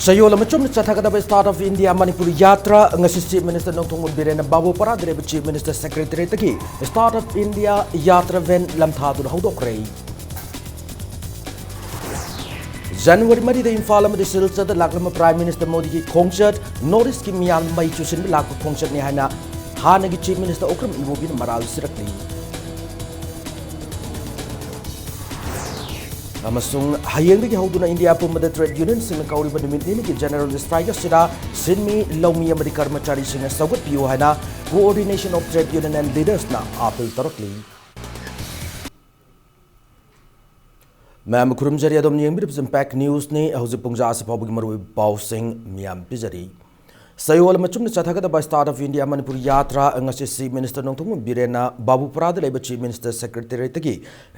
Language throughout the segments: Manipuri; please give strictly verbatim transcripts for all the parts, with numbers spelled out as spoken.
ꯆꯌꯣꯜ ꯑꯃ ꯆꯨꯝꯅ ꯆꯠꯊꯒꯗꯕ Start-up India Manipur Yatra ꯉꯁꯤ Chief Minister ꯅꯣꯡꯊꯣꯝꯕꯝ ꯕꯤꯔꯦꯟꯅ ꯕꯥꯕꯨꯄꯥꯔꯥꯗ ꯂꯩꯕ Chief Minister Secretariat-ꯇꯒꯤ Start-up India Yatra van ꯂꯝꯊꯥꯗꯨꯅ ꯍꯧꯗꯣꯛꯈ꯭ꯔꯦ꯫ January ꯃꯔꯤꯗ ꯏꯝꯐꯥꯜ ꯑꯃꯗꯤ ꯁꯤꯜꯆꯔꯗ ꯂꯥꯛꯂꯝꯕ Prime Minister ꯃꯣꯗꯤꯒꯤ ꯈꯣꯡꯆꯠ, North East-ꯀꯤ ꯃꯤꯌꯥꯝ ꯃꯩ ꯆꯨꯁꯤꯟꯕ ꯂꯥꯛꯄ ꯈꯣꯡꯆꯠꯅꯤ ꯍꯥꯏꯅ ꯍꯥꯟꯅꯒꯤ Chief Minister ꯑꯣꯀ꯭ꯔꯝ ꯏꯕꯣꯕꯤꯅ ꯃꯔꯥꯜ ꯁꯤꯔꯛꯂꯤ꯫ ꯑꯃꯁꯨꯡ ꯍꯌꯦꯡꯗꯒꯤ ꯍꯧꯗꯨꯅ ꯏꯟꯗꯤꯌꯥ ꯄꯨꯝꯕꯗ trade union-ꯁꯤꯡꯅ ꯀꯧꯔꯤꯕ ꯅꯨꯃꯤꯠ ꯅꯤꯅꯤꯒꯤ general strike ꯑꯁꯤꯗ ꯁꯤꯟꯃꯤ, ꯂꯧꯃꯤ ꯑꯃꯗꯤ ꯀꯔꯃꯆꯥꯔꯤꯁꯤꯡꯅ ꯁꯧꯒꯠꯄꯤꯌꯨ ꯍꯥꯏꯅ Coordination of Trade Union and Leaders-ꯅ appeal ꯇꯧꯔꯛꯂꯤ꯫ ꯃꯌꯥꯝꯕꯨ ꯈꯨꯔꯨꯝꯖꯔꯤ, ꯑꯗꯣꯝꯅ ꯌꯦꯡꯕꯤꯔꯤꯕꯁꯤ Impact News-ꯅꯤ꯫ ꯍꯧꯖꯤꯛ ꯄꯨꯡ ꯖꯥ ꯑꯁꯤ ꯐꯥꯎꯕꯒꯤ ꯃꯔꯨꯑꯣꯏꯕ ꯄꯥꯎꯁꯤꯡ ꯃꯤꯌꯥꯝ ꯄꯤꯖꯔꯤ꯫ ꯆꯌꯣꯜ ꯑꯃ ꯆꯨꯝꯅ ꯆꯠꯊꯒꯗꯕ Start-up India Manipur Yatra ꯉꯁꯤ Chief Minister ꯅꯣꯡꯊꯣꯝꯕꯝ ꯕꯤꯔꯦꯟꯅ ꯕꯥꯕꯨꯄꯥꯔꯥꯗ ꯂꯩꯕ Chief Minister Secretariat-ꯇꯒꯤ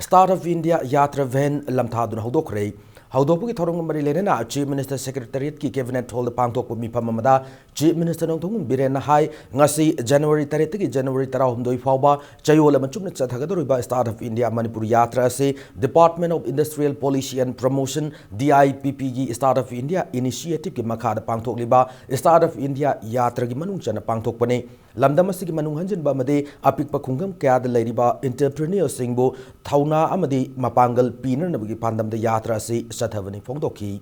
Start-up India Yatra van ꯂꯝꯊꯥꯗꯨꯅ ꯍꯧꯗꯣꯛꯈ꯭ꯔꯦ꯫ ꯍꯧꯗꯣꯛꯄꯒꯤ ꯊꯧꯔꯝꯒ ꯃꯔꯤ ꯂꯩꯅꯅ Chief Minister Secretariat-ꯀꯤ Cabinet Hall-ꯗ ꯄꯥꯡꯊꯣꯛꯄ ꯃꯤꯐꯝ ꯑꯃꯗ Chief Minister ꯅꯣꯡꯊꯣꯝꯕꯝ ꯕꯤꯔꯦꯟꯅ ꯍꯥꯏ, ꯉꯁꯤ ꯖꯅꯋꯥꯔꯤ ꯇꯔꯦꯠꯇꯒꯤ ꯖꯅꯋꯥꯔꯤ ꯇꯔꯥꯍꯨꯝꯗꯣꯏ ꯐꯥꯎꯕ ꯆꯌꯣꯜ ꯑꯃ ꯆꯨꯞꯅ ꯆꯠꯊꯒꯗꯧꯔꯤꯕ Start-up India Manipur Yatra ꯑꯁꯤ Department of Industrial Policy and Promotion, D I P P-ꯒꯤ Start-up India Initiative-ꯀꯤ ꯃꯈꯥꯗ ꯄꯥꯡꯊꯣꯛꯂꯤꯕ Start-up India Yatra-ꯒꯤ ꯃꯅꯨꯡ ꯆꯟꯅ ꯄꯥꯡꯊꯣꯛꯄꯅꯤ꯫ ꯂꯝꯗꯝ ꯑꯁꯤꯒꯤ ꯃꯅꯨꯡ ꯍꯟꯖꯤꯟꯕ ꯑꯃꯗꯤ ꯑꯄꯤꯛꯄ ꯈꯨꯡꯒꯪ ꯀꯌꯥꯗ ꯂꯩꯔꯤꯕ entrepreneur-ꯁꯤꯡꯕꯨ ꯊꯧꯅꯥ ꯑꯃꯗꯤ ꯃꯄꯥꯡꯒꯜ ꯄꯤꯅꯅꯕꯒꯤ ꯄꯥꯟꯗꯝꯗ ꯌꯥꯇ꯭ꯔꯥ ꯑꯁꯤ ꯆꯠꯊꯕꯅꯤ ꯐꯣꯡꯗꯣꯛꯈꯤ꯫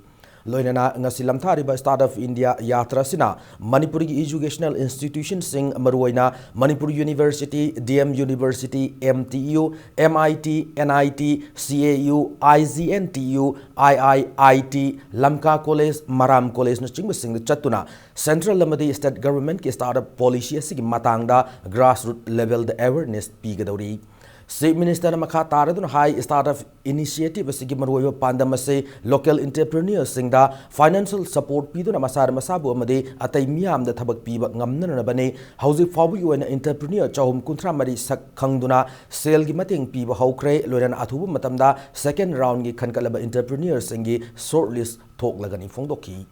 ꯂꯣꯏꯅꯅ ꯉꯁꯤ ꯂꯝꯊꯥꯔꯤꯕ Start-up India ꯌꯥꯇ꯭ꯔꯥ ꯑꯁꯤꯅ ꯃꯅꯤꯄꯨꯔꯒꯤ educational institution-ꯁꯤꯡ, ꯃꯔꯨꯑꯣꯏꯅ Manipur University, D M University, M T U, M I T, N I T, C A U, I G N T U, I I I T, ꯂꯝꯀꯥ College, ꯃꯔꯥꯝ College-ꯅꯆꯤꯡꯕꯁꯤꯡꯗ ꯆꯠꯇꯨꯅ central ꯑꯃꯗꯤ state government-ꯀꯤ Start-up Policy ꯑꯁꯤꯒꯤ ꯃꯇꯥꯡꯗ grassroot level-ꯗ awareness ꯄꯤꯒꯗꯧꯔꯤ꯫ Chief Minister-ꯅ ꯃꯈꯥ ꯇꯥꯔꯗꯨꯅ ꯍꯥꯏ, Start-up Initiative ꯑꯁꯤꯒꯤ ꯃꯔꯨꯑꯣꯏꯕ ꯄꯥꯟꯗꯝ ꯑꯁꯤ local entrepreneur-ꯁꯤꯡꯗ financial support ꯄꯤꯗꯨꯅ ꯃꯁꯥꯅ ꯃꯁꯥꯕꯨ ꯑꯃꯗꯤ ꯑꯇꯩ ꯃꯤꯌꯥꯝꯗ ꯊꯕꯛ ꯄꯤꯕ ꯉꯝꯅꯅꯕꯅꯤ꯫ ꯍꯧꯖꯤꯛ ꯐꯥꯎꯕꯒꯤ ꯑꯣꯏꯅ entrepreneur ꯆꯍꯨꯝ ꯀꯨꯟꯊ꯭ꯔꯥ ꯃꯔꯤ ꯁꯛ ꯈꯪꯗꯨꯅ ꯁꯦꯜꯒꯤ ꯃꯇꯦꯡ ꯄꯤꯕ ꯍꯧꯈ꯭ꯔꯦ꯫ ꯂꯣꯏꯅꯅ ꯑꯊꯨꯕ ꯃꯇꯝꯗ second round-ꯒꯤ ꯈꯟꯒꯠꯂꯕ entrepreneur-ꯁꯤꯡꯒꯤ short list ꯊꯣꯛꯂꯒꯅꯤ ꯐꯣꯡꯗꯣꯛꯈꯤ꯫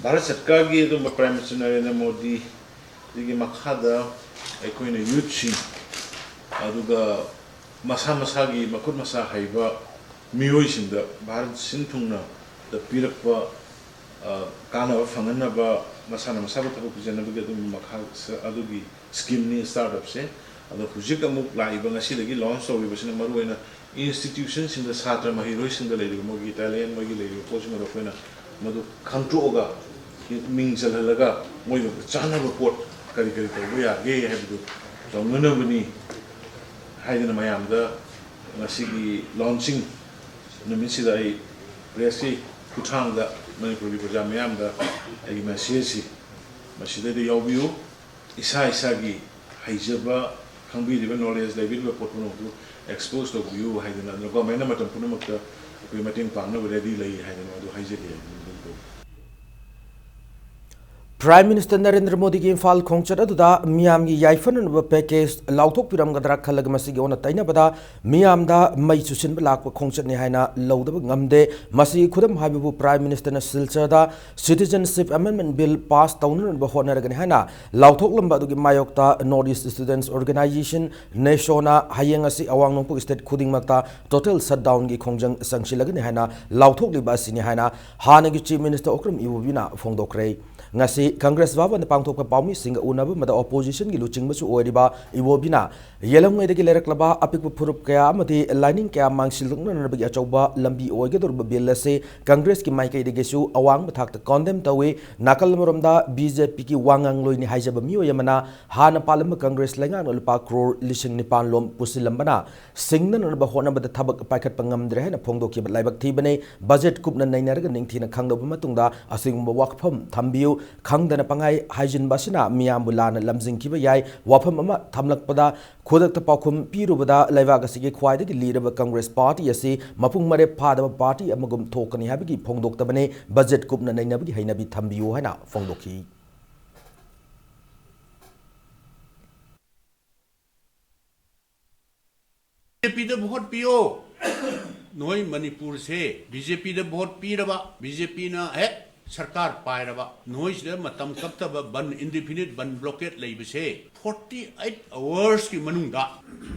ꯚꯥꯔꯠ ꯁꯔꯀꯥꯔꯒꯤ ꯑꯗꯨꯝꯕ Prime Minister ꯅꯔꯦꯟꯗ꯭ꯔ ꯃꯣꯗꯤꯒꯤ ꯃꯈꯥꯗ ꯑꯩꯈꯣꯏꯅ youth-ꯁꯤꯡ, ꯑꯗꯨꯒ ꯃꯁꯥ ꯃꯁꯥꯒꯤ ꯃꯈꯨꯠ ꯃꯁꯥ ꯍꯩꯕ ꯃꯤꯑꯣꯏꯁꯤꯡꯗ ꯚꯥꯔꯠ ꯁꯤꯟ ꯊꯨꯡꯅ ꯗ ꯄꯤꯔꯛꯄ, ꯑ, ꯀꯥꯟꯅꯕ ꯐꯪꯍꯟꯅꯕ, ꯃꯁꯥꯅ ꯃꯁꯥꯕꯨ ꯊꯕꯛ ꯄꯤꯖꯅꯕꯒꯤ ꯑꯗꯨꯒꯨꯝꯕ ꯃꯈꯜ ꯑꯗꯨꯒꯤ ꯁ꯭ꯀꯤꯝꯅꯤ ꯁ꯭ꯇꯥꯔꯠ ꯑꯞꯁꯦ꯫ ꯑꯗꯣ ꯍꯧꯖꯤꯛ ꯑꯃꯨꯛ ꯂꯥꯛꯏꯕ ꯉꯁꯤꯗꯒꯤ ꯂꯣꯟꯆ ꯇꯧꯔꯤꯕꯁꯤꯅ ꯃꯔꯨꯑꯣꯏꯅ ꯏꯟꯁꯇꯤꯇ꯭ꯌꯨꯁꯟꯁꯤꯡꯗ ꯁꯥꯇ꯭ꯔ ꯃꯍꯩꯔꯣꯏꯁꯤꯡꯗ ꯂꯩꯔꯤꯕ ꯃꯣꯏꯒꯤ ꯇꯦꯂꯦꯟ, ꯃꯣꯏꯒꯤ ꯂꯩꯔꯤꯕ ꯄꯣꯠꯁꯤꯡ ꯑꯗꯣ ꯑꯩꯈꯣꯏꯅ ꯃꯗꯨ ꯈꯪꯗꯣꯛꯑꯒ ꯃꯤꯡ ꯆꯜꯍꯜꯂꯒ ꯃꯣꯏꯒ ꯆꯥꯟꯅꯕ ꯄꯣꯠ ꯀꯔꯤ ꯀꯔꯤ ꯇꯧꯕ ꯌꯥꯒꯦ ꯍꯥꯏꯕꯗꯨ ꯇꯧꯅꯅꯕꯅꯤ ꯍꯥꯏꯗꯅ ꯃꯌꯥꯝꯗ ꯉꯁꯤꯒꯤ ꯂꯣꯟꯆꯤꯡ ꯅꯨꯃꯤꯠꯁꯤꯗ ꯑꯩ ꯄ꯭ꯔꯦꯁꯀꯤ ꯈꯨꯠꯊꯥꯡꯗ ꯃꯅꯤꯄꯨꯔꯒꯤ ꯄ꯭ꯔꯖꯥ ꯃꯤꯌꯥꯝꯗ ꯑꯩꯒꯤ ꯃꯦꯁꯦꯖꯁꯤ ꯃꯁꯤꯗꯩꯗ ꯌꯥꯎꯕꯤꯌꯨ꯫ ꯏꯁꯥ ꯏꯁꯥꯒꯤ ꯍꯩꯖꯕ, ꯈꯪꯕꯤꯔꯤꯕ ꯅꯣꯂꯦꯖ ꯂꯩꯕꯤꯔꯤꯕ ꯄꯣꯠ ꯄꯨꯝꯅꯃꯛꯇꯨ ꯑꯦꯛꯁꯄꯣꯖ ꯇꯧꯕꯤꯌꯨ ꯍꯥꯏꯗꯅ, ꯑꯗꯨꯅ ꯒꯣꯔꯃꯦꯟꯅ ꯃꯇꯝ ꯄꯨꯝꯅꯃꯛꯇ ꯑꯩꯈꯣꯏ ꯃꯇꯦꯡ ꯄꯥꯡꯅꯕ ꯔꯦꯗꯤ ꯂꯩ ꯍꯥꯏꯗꯅ ꯑꯗꯨ ꯍꯥꯏꯖꯒꯦ꯫ Prime Minister ꯅꯔꯦꯟꯗ꯭ꯔ ꯃꯣꯗꯤꯒꯤ ꯏꯝꯐꯥꯜ ꯈꯣꯡꯆꯠ ꯑꯗꯨꯗ ꯃꯤꯌꯥꯝꯒꯤ ꯌꯥꯏꯐꯅꯅꯕ ꯄꯦꯀꯦꯖ ꯂꯥꯎꯊꯣꯛꯄꯤꯔꯝꯒꯗ꯭ꯔꯥ ꯈꯜꯂꯒ ꯃꯁꯤꯒꯤ ꯑꯣꯟꯅ ꯇꯩꯅꯕꯗ ꯃꯤꯌꯥꯝꯗ ꯃꯩ ꯆꯨꯁꯤꯟꯕ ꯂꯥꯛꯄ ꯈꯣꯡꯆꯠꯅꯤ ꯍꯥꯏꯅ ꯂꯧꯗꯕ ꯉꯝꯗꯦ꯫ ꯃꯁꯤꯒꯤ ꯈꯨꯗꯝ ꯍꯥꯏꯕꯕꯨ Prime Minister ꯅ ꯁꯤꯜꯆꯔꯗ Citizenship Amendment Bill ꯄꯥꯁ ꯇꯧꯅꯅꯕ ꯍꯣꯠꯅꯔꯒꯅꯤ ꯍꯥꯏꯅ ꯂꯥꯎꯊꯣꯛꯂꯝꯕ ꯑꯗꯨꯒꯤ ꯃꯥꯌꯣꯛꯇ North East Students Organisation, ꯅꯦꯁꯣꯅ ꯍꯌꯦꯡ ꯑꯁꯤ ꯑꯋꯥꯡ ꯅꯣꯡꯄꯣꯛ ꯁ꯭ꯇꯦꯠ ꯈꯨꯗꯤꯡꯃꯛꯇ ꯇꯣꯇꯦꯜ ꯁꯠꯗꯥꯎꯟꯒꯤ ꯈꯣꯡꯖꯪ ꯆꯪꯁꯤꯜꯂꯒꯅꯤ ꯍꯥꯏꯅ ꯂꯥꯎꯊꯣꯛꯂꯤꯕ ꯑꯁꯤꯅꯤ ꯍꯥꯏꯅ ꯍꯥꯟꯅꯒꯤ Chief Minister ꯑꯣꯀ꯭ꯔꯝ ꯏꯕꯣꯕꯤꯅ ꯐꯣꯡꯗꯣꯛꯈ꯭ꯔꯦ꯫ ꯉꯁꯤ Congress ꯚꯕꯟꯗ ꯄꯥꯡꯊꯣꯛꯄ ꯄꯥꯎꯃꯤꯁꯤꯡꯒ ꯎꯅꯕ ꯑꯃꯗ opposition ꯒꯤ ꯂꯨꯆꯤꯡꯕꯁꯨ ꯑꯣꯏꯔꯤꯕ ꯏꯕꯣꯕꯤꯅ ꯌꯦꯜꯂꯝꯉꯩꯗꯒꯤ ꯂꯩꯔꯛꯂꯕ ꯑꯄꯤꯛꯄ ꯐꯨꯔꯨꯞ ꯀꯌꯥ ꯑꯃꯗꯤ ꯂꯥꯏꯅꯤꯡ ꯀꯌꯥ ꯃꯥꯡꯁꯤꯜꯂꯛꯅꯅꯕꯒꯤ ꯑꯆꯧꯕ ꯂꯝꯕꯤ ꯑꯣꯏꯒꯗꯧꯔꯤꯕ bill ꯑꯁꯤ Congress ꯀꯤ ꯃꯥꯏꯀꯩꯗꯒꯤꯁꯨ ꯑꯋꯥꯡꯕ ꯊꯥꯛꯇ condemn ꯇꯧꯏ꯫ ꯅꯥꯀꯜ ꯑꯃꯔꯣꯝꯗ BJP ꯒꯤ ꯋꯥꯉꯥꯡꯂꯣꯏꯅꯤ ꯍꯥꯏꯖꯕ ꯃꯤꯑꯣꯏ ꯑꯃꯅ ꯍꯥꯟꯅ ꯄꯥꯜꯂꯝꯕ Congress ꯂꯩꯉꯥꯛꯅ ꯂꯨꯄꯥ ꯀ꯭ꯔꯣꯔ ꯂꯤꯁꯤꯡ ꯅꯤꯄꯥꯟ ꯂꯣꯝ ꯄꯨꯁꯤꯜꯂꯝꯕꯅ ꯁꯤꯡꯅꯅꯕ ꯍꯣꯠꯅꯕꯗ ꯊꯕꯛ ꯄꯥꯏꯈꯠꯄ ꯉꯝꯗ꯭ꯔꯦ ꯍꯥꯏꯅ ꯐꯣꯡꯗꯣꯛꯈꯤꯕ ꯂꯥꯏꯕꯛ ꯊꯤꯕꯅꯤ꯫ Budget ꯀꯨꯞꯅ ꯅꯩꯅꯔꯒ ꯅꯤꯡꯊꯤꯅ ꯈꯪꯂꯕ ꯃꯇꯨꯡꯗ ꯑꯁꯤꯒꯨꯝꯕ ꯋꯥꯐꯝ ꯊꯝꯕꯤꯌꯨ꯫ ꯈꯪꯗꯅ ꯄꯪꯍꯥꯏ ꯍꯥꯏꯖꯤꯟꯕ ꯑꯁꯤꯅ ꯃꯤꯌꯥꯝꯕꯨ ꯂꯥꯟꯅ ꯂꯝꯖꯤꯡꯈꯤꯕ ꯌꯥꯏ꯫ ꯋꯥꯐꯝ ꯑꯃ ꯊꯝꯂꯛꯄꯗ ꯈꯨꯗꯛꯇ ꯄꯥꯎꯈꯨꯝ ꯄꯤꯔꯨꯕꯗ ꯂꯩꯕꯥꯛ ꯑꯁꯤꯒꯤ ꯈ꯭ꯋꯥꯏꯗꯒꯤ ꯂꯤꯔꯕ Congress party ꯑꯁꯤ ꯃꯄꯨꯡ ꯃꯔꯩ ꯐꯥꯗꯕ party ꯑꯃꯒꯨꯝ ꯊꯣꯛꯀꯅꯤ ꯍꯥꯏꯕꯒꯤ ꯐꯣꯡꯗꯣꯛꯇꯕꯅꯤ꯫ Budget ꯀꯨꯞꯅ ꯅꯩꯅꯕꯒꯤ ꯍꯩꯅꯕꯤ ꯊꯝꯕꯤꯌꯨ ꯍꯥꯏꯅ ꯐꯣꯡꯗꯣꯛꯈꯤ꯫ ꯕꯤ ꯖꯦ ꯄꯤꯗ ꯚꯣꯠ ꯄꯤꯌꯣ꯫ ꯅꯣꯏ ꯃꯅꯤꯄꯨꯔꯁꯦ ꯕꯤ ꯖꯦ ꯄꯤꯗ ꯚꯣꯠ ꯄꯤꯔꯕ, ꯕꯤ ꯖꯦ ꯄꯤꯅ ꯍꯦꯛ ꯁꯔꯀꯥꯔ ꯄꯥꯏꯔꯕ, ꯅꯣꯏꯁꯤꯗ ꯃꯇꯝ ꯀꯛꯇꯕ ꯕꯟ, indefinite ꯕꯟ ꯕ꯭ꯂꯣꯀꯦꯠ ꯂꯩꯕꯁꯦ forty eight hours ꯀꯤ ꯃꯅꯨꯡꯗ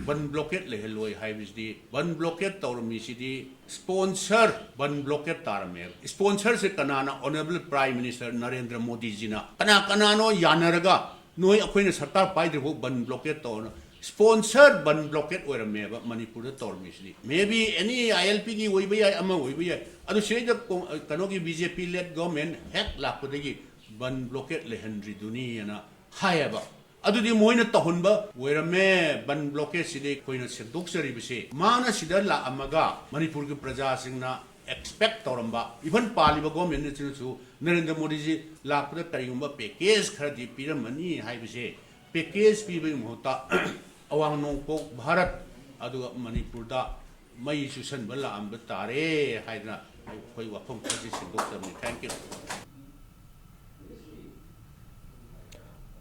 ꯕꯟ ꯕ꯭ꯂꯣꯀꯦꯠ ꯂꯩꯍꯜꯂꯣꯏ ꯍꯥꯏꯕꯁꯤꯗꯤ, ꯕꯟ ꯕ꯭ꯂꯣꯀꯦꯠ ꯇꯧꯔꯝꯃꯤꯁꯤꯗꯤ ꯁ꯭ꯄꯣꯟꯁꯔ ꯕꯟ ꯕ꯭ꯂꯣꯀꯦꯠ ꯇꯥꯔꯝꯃꯦꯕ꯫ ꯁ꯭ꯄꯣꯟꯁꯔꯁꯦ ꯀꯅꯥꯅ? ꯑꯣꯅꯔꯦꯕꯜ ꯄ꯭ꯔꯥꯏꯝ ꯃꯤꯅꯤꯁꯇꯔ ꯅꯔꯦꯟꯗ꯭ꯔ ꯃꯣꯗꯤꯖꯤꯅ꯫ ꯀꯅꯥ ꯀꯅꯥꯅꯣ ꯌꯥꯅꯔꯒ ꯅꯣꯏ ꯑꯩꯈꯣꯏꯅ ꯁꯔꯀꯥꯔ ꯄꯥꯏꯗ꯭ꯔꯤꯐꯥꯎ ꯕꯟ ꯕ꯭ꯂꯣꯀꯦꯠ ꯇꯧꯔꯅ? ꯁ꯭ꯄꯣꯟꯁꯔ ꯕꯟ ꯕ꯭ꯂꯣꯀꯦꯠ ꯑꯣꯏꯔꯝꯃꯦꯕ ꯃꯅꯤꯄꯨꯔꯗ ꯇꯧꯔꯝꯃꯤꯁꯤꯗꯤ꯫ ꯃꯦ ꯕꯤ ꯑꯦꯅꯤ ꯑꯥꯏ ꯑꯦꯜ ꯄꯤꯒꯤ ꯑꯣꯏꯕ ꯌꯥꯏ, ꯑꯃ ꯑꯣꯏꯕ ꯌꯥꯏ꯫ ꯑꯗꯨ ꯁꯤꯗꯩꯗ ꯀꯣ-, ꯀꯩꯅꯣꯒꯤ ꯕꯤ ꯖꯦ ꯄꯤ ꯂꯦꯗ ꯒꯣꯔꯃꯦꯟ ꯍꯦꯛ ꯂꯥꯛꯄꯗꯒꯤ ꯕꯟ ꯕ꯭ꯂꯣꯀꯦꯠ ꯂꯩꯍꯟꯗ꯭ꯔꯤꯗꯨꯅꯤꯅ ꯍꯥꯏꯌꯦꯕ꯫ ꯑꯗꯨꯗꯤ ꯃꯣꯏꯅ ꯇꯧꯍꯟꯕ ꯑꯣꯏꯔꯝꯃꯦ꯫ ꯕꯟ ꯕ꯭ꯂꯣꯀꯦꯠꯁꯤꯗꯤ ꯑꯩꯈꯣꯏꯅ ꯁꯦꯝꯗꯣꯛꯆꯔꯤꯕꯁꯦ꯫ ꯃꯥꯅ ꯁꯤꯗ ꯂꯥꯛꯑꯝꯃꯒ ꯃꯅꯤꯄꯨꯔꯒꯤ ꯄ꯭ꯔꯖꯥꯁꯤꯡꯅ ꯑꯦꯛꯁꯄꯦꯛ ꯇꯧꯔꯝꯕ, ꯏꯚꯟ ꯄꯥꯜꯂꯤꯕ ꯒꯣꯔꯃꯦꯟꯅꯁꯤꯅꯁꯨ ꯅꯔꯦꯟꯗ꯭ꯔ ꯃꯣꯗꯤꯖꯤ ꯂꯥꯛꯄꯗ ꯀꯔꯤꯒꯨꯝꯕ ꯄꯦꯀꯦꯖ ꯈꯔꯗꯤ ꯄꯤꯔꯝꯃꯅꯤ ꯍꯥꯏꯕꯁꯦ, ꯄꯦꯀꯦꯖ ꯄꯤꯕꯒꯤ ꯃꯍꯨꯠꯇ ꯑꯋꯥꯡ ꯅꯣꯡꯄꯣꯛ ꯚꯥꯔꯠ ꯑꯗꯨꯒ ꯃꯅꯤꯄꯨꯔꯗ ꯃꯩ ꯆꯨꯁꯟꯕ ꯂꯥꯛꯑꯝꯕ ꯇꯥꯔꯦ ꯍꯥꯏꯗꯅ ꯑꯩꯈꯣꯏ ꯋꯥꯐꯝ ꯈꯔꯁꯤ ꯁꯦꯝꯗꯣꯛꯆꯕꯅꯤ꯫ Thank you꯫